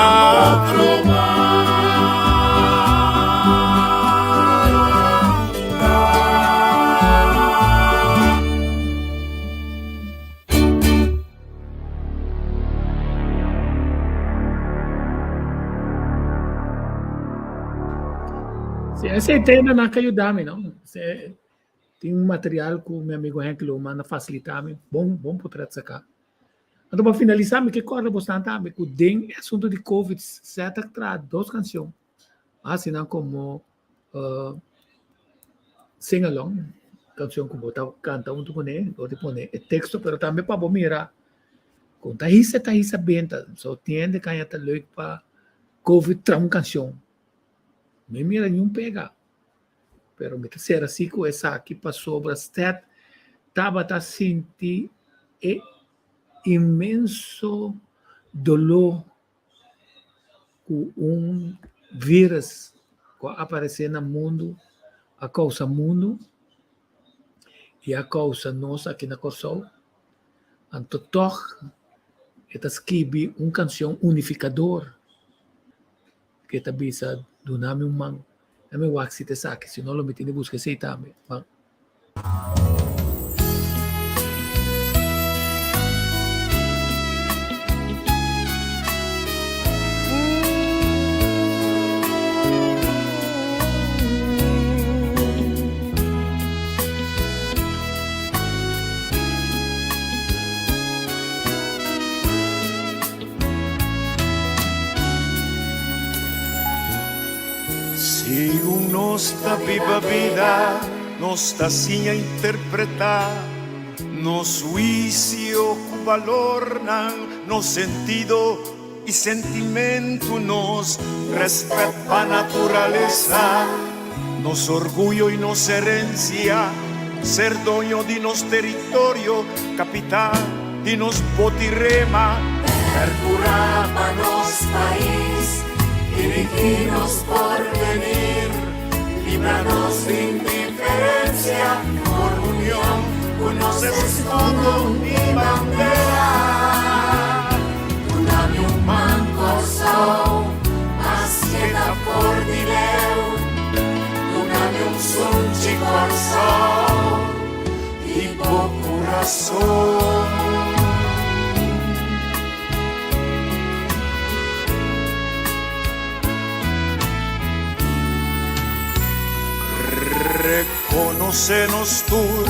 Si, esei tema nan ka yuda mi, no? Se, tin un material ku mi amigo Henk Lohman a fasilitá mi, bon, bon potret saká. Anto pa finalisá mi ke kòrda bosnan tambe ku den e asuntu di Covid Seth a traha dos kanshon, hasi nan komo sing along, kanshon ku bo ta kanta huntu kuné, dor di pone e teksto, pero tambe pa bo mira kon ta hisa ta hisa benta. So tin hende kaña ta leuk pa Covid traha un kanshon. Mi mira niun pega, pero mi ta sera si ku esaki pasobra Seth tabata sinti e inmenso doló ku un vírus ku a aparesé na mundu a kousa mundu i a kousa nos aki na Kòrsou. Anto tòg e ta skibi un kanshon unifikador ku e ta bisa, Duna mi un man, dame wak si ta esaki, si no lo mi tin di buska esei tambe. Man. Segun nos ta biba bida, nos ta siña interpretá nos huisio ku balornan, nos sentido i sentimentu, nos rèspèt pa naturalesa, nos orguyo i nos herensia, ser doño di nos teritorio, kapital di nos botirema. Percurá pa nos pais, dirigí nos porvenir, libra nos di indiferencia, por unión cu nos escudo y bandera. Dunami un man Corsou, maske ta for di leu, dunami un sunchi Corsou di bo curason. Reconoce nos tur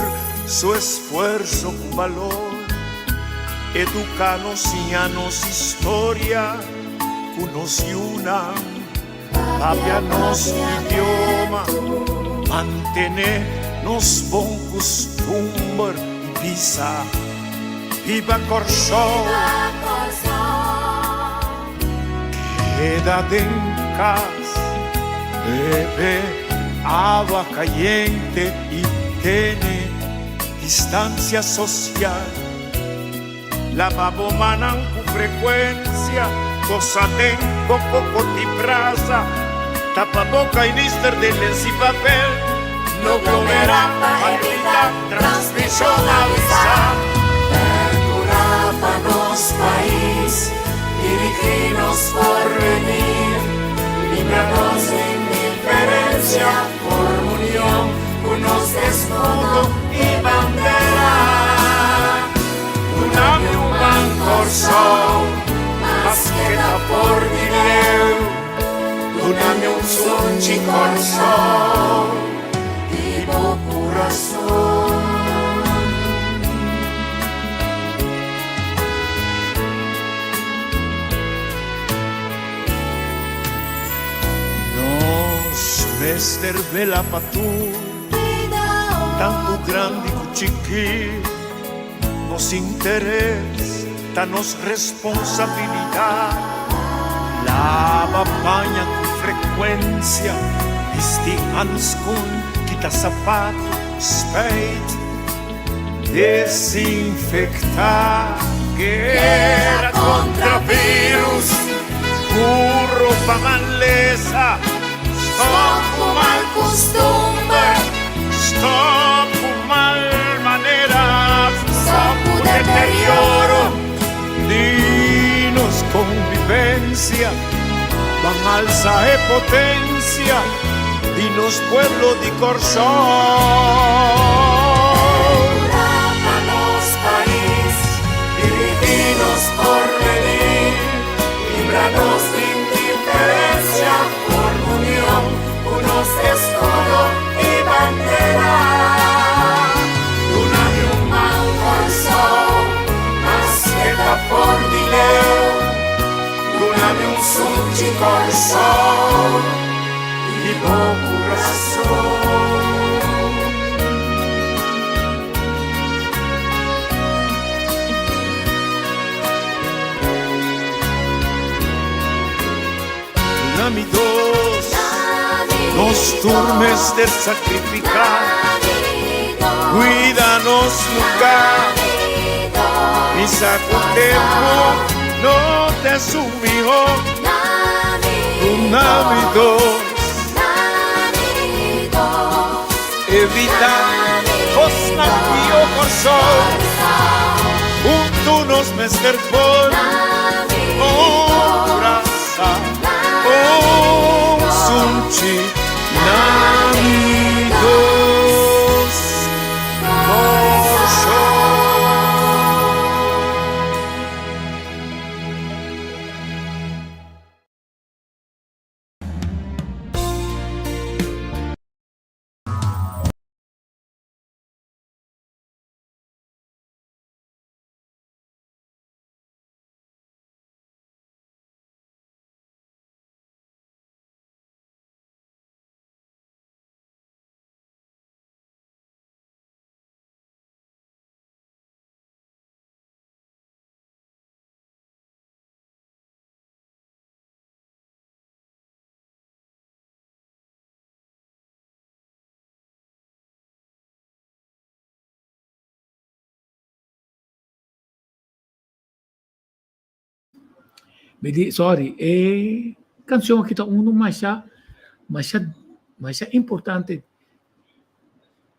su esfuerzo cu balor, educa nos, siña nos historia cu nos yunan. Papia nos idioma, mantené nos bon kustumber i bisa, Biba Kòrsou! Keda den kas, bebe awa kayente i tene distansia sosial. Laba bo mannan ku frekuensia, gosa den bo koko di brasa, tapa boka i nister den lens i papel. No glomerá pa evitá transmishon, avisá. Percurá pa nos pais, dirigí nos porvenir, libra nos di indiferencia, forma union cu nos escudo y bandera. Dunami un man Kòrsou, maske ta for di leu. Dunami un sunchi Kòrsou, di bo kurason. Nos mester vela pa tur, tantu grandi ku chikí. Nos interes ta nos responsabilidat. Laba paña ku frekuensia, bisti hanskun, kita sapatu, spijt, desinfektá. Guera kontra virus, burro pa malesa, stòp ku mal kustumber, stòp ku mal maneras, stòp ku deterioro di nos konvivensia, ban alsa e potensia di nos pueblo di Kòrsou. Percurá pa nos pais, dirigí nos porvenir, libra nos di indiferencia, forma union cu nos escudo y bandera. Dunami un man Kòrsou, maske ta for di leu, dunami un sunchi Kòrsou. Di bo kurason. Duna mi dos, nos tur mester sakrifiká, kuida nos lugá. Mi sa ku tempu no ta esun mihó. Duna mi dos. Evita kosnan pio Kòrsou. Huntu nos mester forma un brasa, un sunchi na mi dos Kòrsou. Mi di, sorry, e canción aki ta uno masha, masha, masha importante.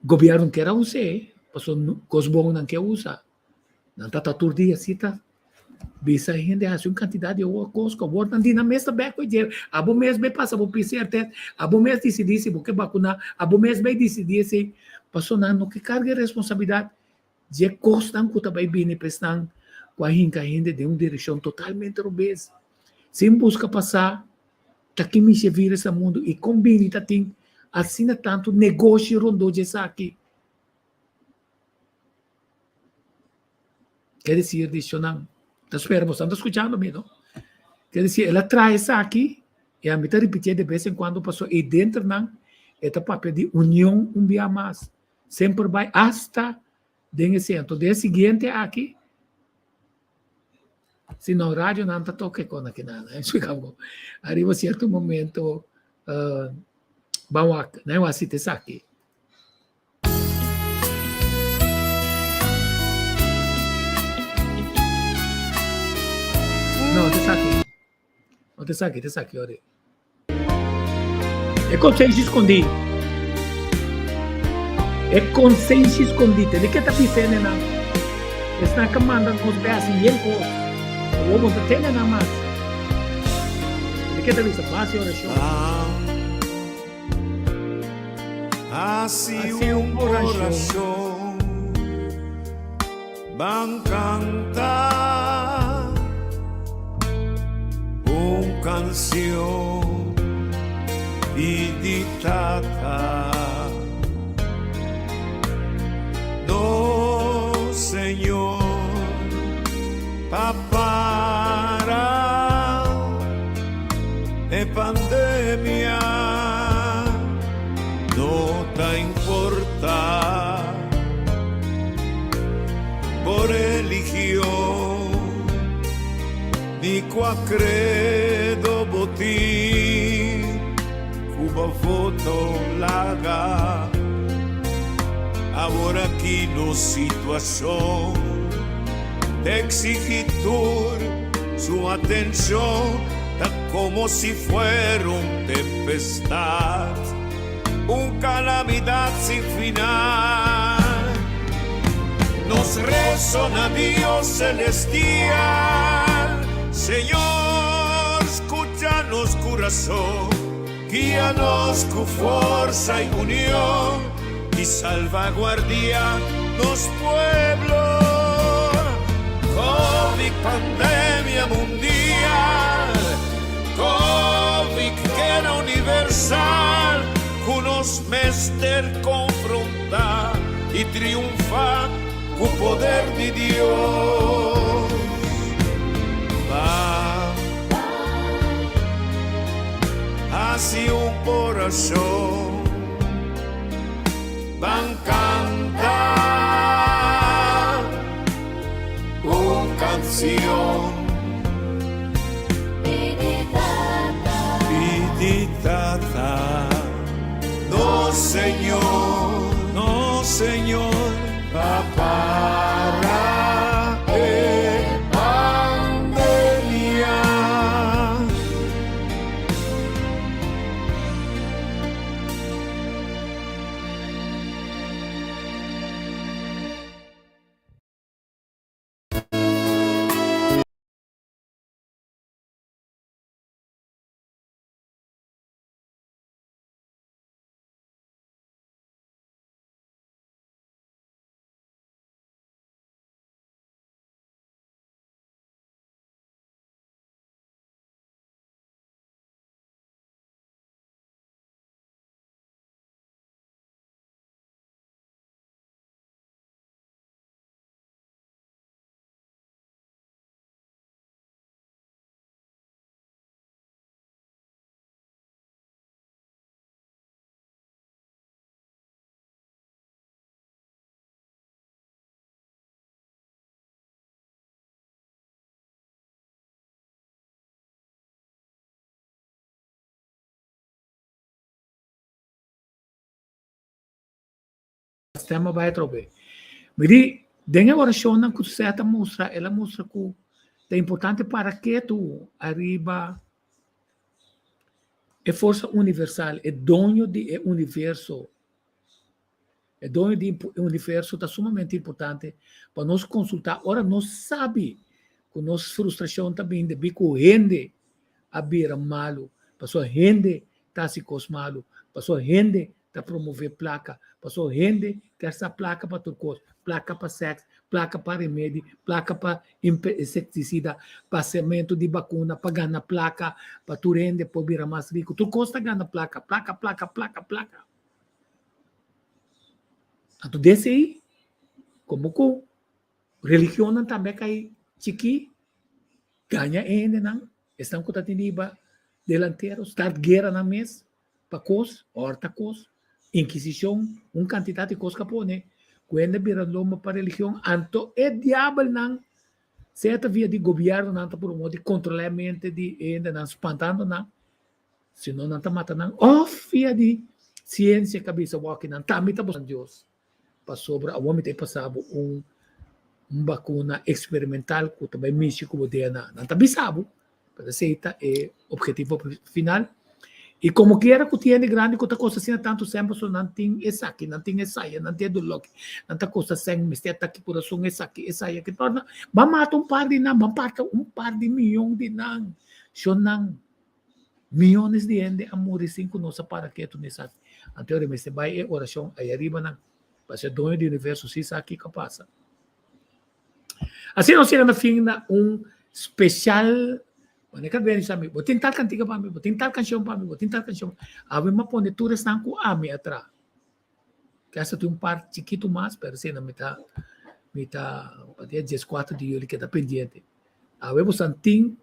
Gobierno kier a us'é, pasobra cos bon nan ke usa. Nan ta ta tur dia si ta bisa hende hasi un kantidat di kos ku awor nan di nan mes ta bek ku dje. Abo mes bai pasa bo PCR test, abo mes disidí si bo ke bakuná, abo mes bai disidí esei. Pasobra nan no ke karga e responsabilidat dje kosnan ku ta bai bini pa esnan ku a hinka hende den un direkshon totalmente robes. Sin buska pa sa ta ki mishi e virus na mundu i kon bini ta tin asina tantu negoshi rondó dje esaki. Ke desir di shonnan? Ta spera boso ta skuchando mi, no? Ke desir, el a traha esaki. I ami ta ripitié de bes en kuando pasobra ei denter nan e ta papia di union un bia mas. Semper bai asta den esei. Anto den e siguiente aki, si no radionan ta toka e kon akinan. Ariba sierto momento ban wak, nan a wak sita esaki. No, ta esaki. No ta esaki, ta esaki, ori. E konsenshi skondí. E konsenshi skondí. Tende ke ta bisa hende nan. Esnan ke manda nos bai hasi yen kos. Awor bo no ta tende nan mas. Tende ke ta bisa base orashon. Hasi un orashon, ban kanta un kansion pidi Tata nos Señor pa para e pandemia no ta importa bo religion ni cua credo bo tin cu bo voto laga awor aki nos situacion ta exigi tur su atencion ta como si fuera un tempestad un calamidad sin final. Nos rezo na Dios celestial, Señor, scucha nos curazón, guíanos cu forza y unión y salvaguardia nos pueblo. Covid pandemia mundial, Covid guera universal cu nos mester confronta y triunfa cu poder di Dios. Ban haci un oracion, ban canta un cancion. Pidi Tata, nos Señor, nos Señor, pa para e pandemia. Sistema bai atrobe. Mi di, den e orashonnan ku Seth a mustra, el a mustra ku ta importante para ketu ariba e forsa universal, e doño di e universo. E doño di e universo ta sumamente importante pa nos konsultá ora nos sabi ku nos frustrashon ta bin debí ku hende a bira malu, pasobra hende ta hasi kos malu, pasobra hende ta promove plaka, pasobra hende kier sa plaka pa tur kos, plaka pa sèks, plaka pa remedi, plaka pa insektisida, pa sementu di bakuna, pa gana plaka, pa tur hende por bira mas riku, tur kos ta gana plaka, plaka, plaka, plaka, plaka. Anto dese ei, komo ku religionnan tambe a kai chikí, gaña e hendenan, esnan ku ta tene riba. delantero, start guera nan mes pa kos, òrta kos, inkisishon, un kantidat di kos ku a pone ku hende bira lomba pa religion, anto e diabelnan sea ta via di gobièrnunan ta purba modo di kontrolá e mente di e hendenan spantando nan, si no nan ta mata nan, òf via di siensia ku a bisa wòki nan tambe ta boso Dios. Pasobra awor mi ta e pasa bo un un bakuna eksperimental ku ta bai mishi ku bo DNA. Nan ta bisa bo, pero esei ta e objetivo final. I komo kiera ku tin hende grandi ku ta kosta asina tantu sèn pasobra nan tin esaki, nan tin esaya, nan tin e dolor, nan ta kosta sèn, mester atake kurason, esaki, esaya, ki torna. Ban mata un par di nan, ban parta un par di miyon di nan, shonnan. Miyones di hende a muri sin ku nos a para ketu na esaki. Anto ora mester bai e orashon aya riba nan, pasobra e Doño di universo si sa kiko a pasa. Asina nos yega na fin na un speshal, Wanneer ka beni sa mi, bo tin tal kantika pa mi, bo tin tal kanshon pa mi, bo tin tal kanshon. Awe mi a pone tur esnan ku ami a traha. Kesta tin un par chikitu mas, pero asina mi ta mi ta pa dia dieskuater di yuli keda pendiente. Awe boso tin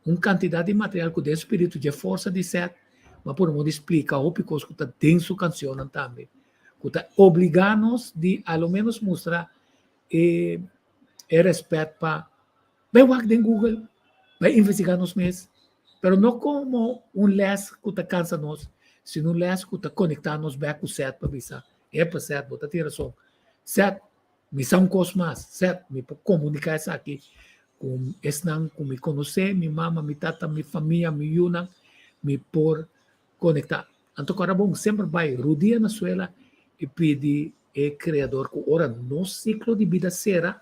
un kantidat di material ku den spiritu dje forsa di Seth, ma por modo di splika hopi kos ku ta den su kanshonnan tambe, ku ta obligá nos di a lo ménos mustra e e rèspèt pa bai wak den Google, bai investigá nos mes, pero no komo un lès ku ta kansa nos, sino un lès ku ta konektá nos bèk ku Seth pa bisa, Epa Seth, bo ta tin rason. Seth, Mi sa un kos mas, Seth, mi por komuniká esaki ku esnan ku mi konosé, mi mama, mi tata, mi famia, mi yunan, mi por konektá. Anto kòrda bon, semper bai rudia na suela i pidi e Kreador ku ora nos siklo di bida sera,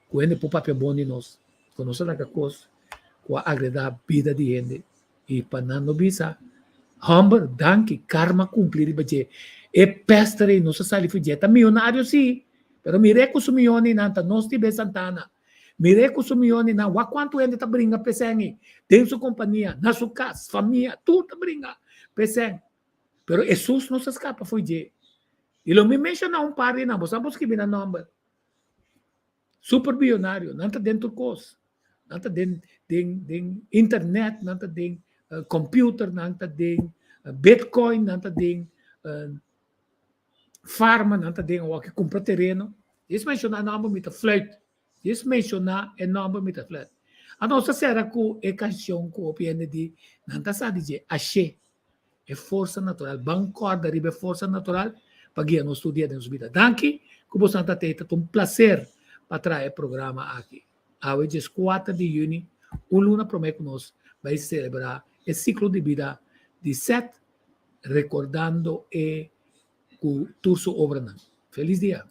ku hende por papia bon di nos, ku nos a laga kos ku a agradá bida di hende. I pa nan no bisa, Hòmber, danki, karma kumpli riba dje. E pèster ei nos a sali for dje. Ta mionario sí, pero mir'é ku su mioninan ta nos di be Santana. Mir'é ku su mioninan, wak kuantu hende ta bringa p'esèn ei, den su kompania, na su kas, famia, tur ta bringa p'esèn. Pero Hesus nos a skapa for dje. I lo mi menshoná un par di nan, bo sa por skibi nan nòmber. Super bionario, nan ta den tur kos. Nan ta den den den internet, nan ta den computer, nan ta den bitcoin, nan ta den farma, nan ta den awor ke kumpra tereno. Djis menshoná e nòmber mi ta fluit. Djis menshoná e nòmber mi ta fluit. Anto nos ta sera ku e kanshon ku hopi hende di nan ta sa di dje, Ashé. E forsa natural. Ban kòrda riba e forsa natural pa guia nos tur dia den nos bida. Danki ku boso ta tei. Ta un plaser pa traha e programa aki. Awe dieskuater di yüni, un luna promé ku nos bai selebrá e siklo di bida di Seth, rekordando e ku tur su obranan. Felis dia!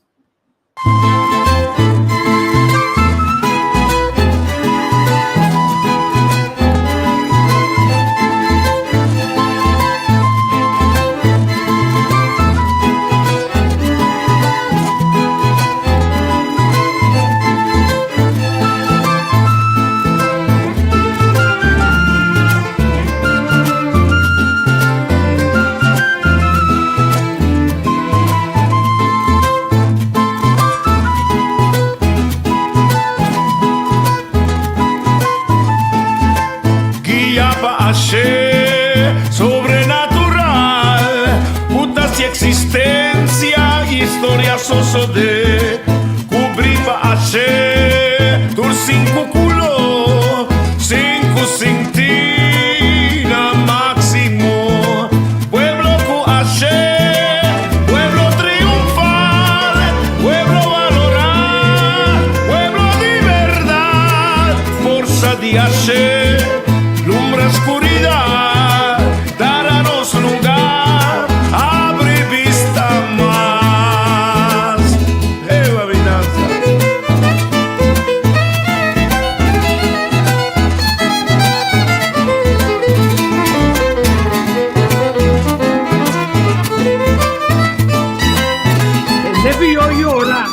Guia pa ashe sobrenatural Ku ta si existencia historia sosode Kubri pa ashe tur sinku kulo Sinku sinti na maximo Pueblo ku ashe Pueblo triunfal Pueblo valorá Pueblo di berdad Forsa di ashe Lumbra skuridad Dara nos lugar Abri bista mas Ewa mi dansa. Nefi yo yora,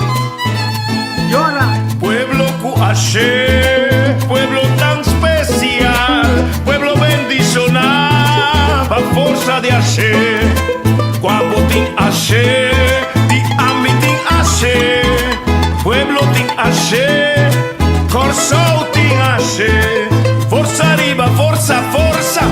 yora. Pueblo ku ashe, pueblo tan spesial, pueblo bendishoná pa forsa di ashe. Kua bo tin ashe, di ami tin ashe, pueblo tin ashe, Kòrsou tin ashe. Forsa riba forsa, forsa.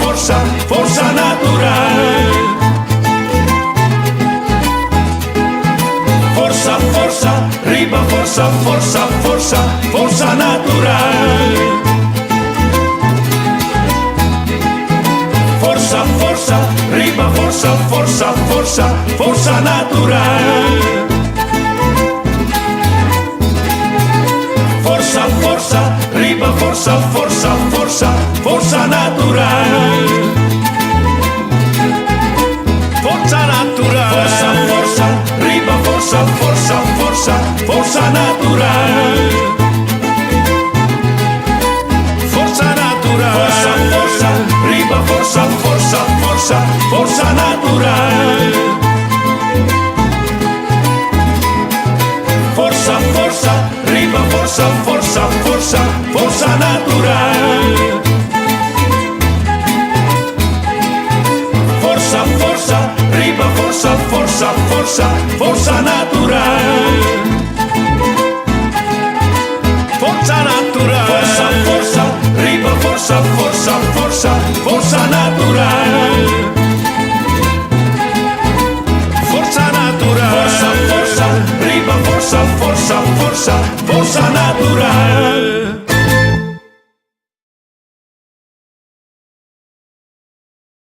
forsa, forsa natural. Forsa, forsa, riba forsa, forsa, forsa, forsa natural. Forsa, forsa, riba forsa, forsa, forsa, forsa natural. Forsa, forsa, riba forsa, forsa, forsa, forsa natural. Forza natural. Forsa, forsa, riba forsa, forsa, forsa, forsa natural. Forza natural. Forsa, forsa, riba forsa, forsa, forsa, forsa natural. Forsa, forsa, riba forsa, forsa, forsa, forsa natural. Forsa, forsa, riba forsa, forsa, forsa, forsa natural. Forza natural. Forsa, forsa, riba forsa, forsa, forsa, forsa natural. Forza natural. Forsa, forsa, riba forsa, forsa, forsa, forsa natural.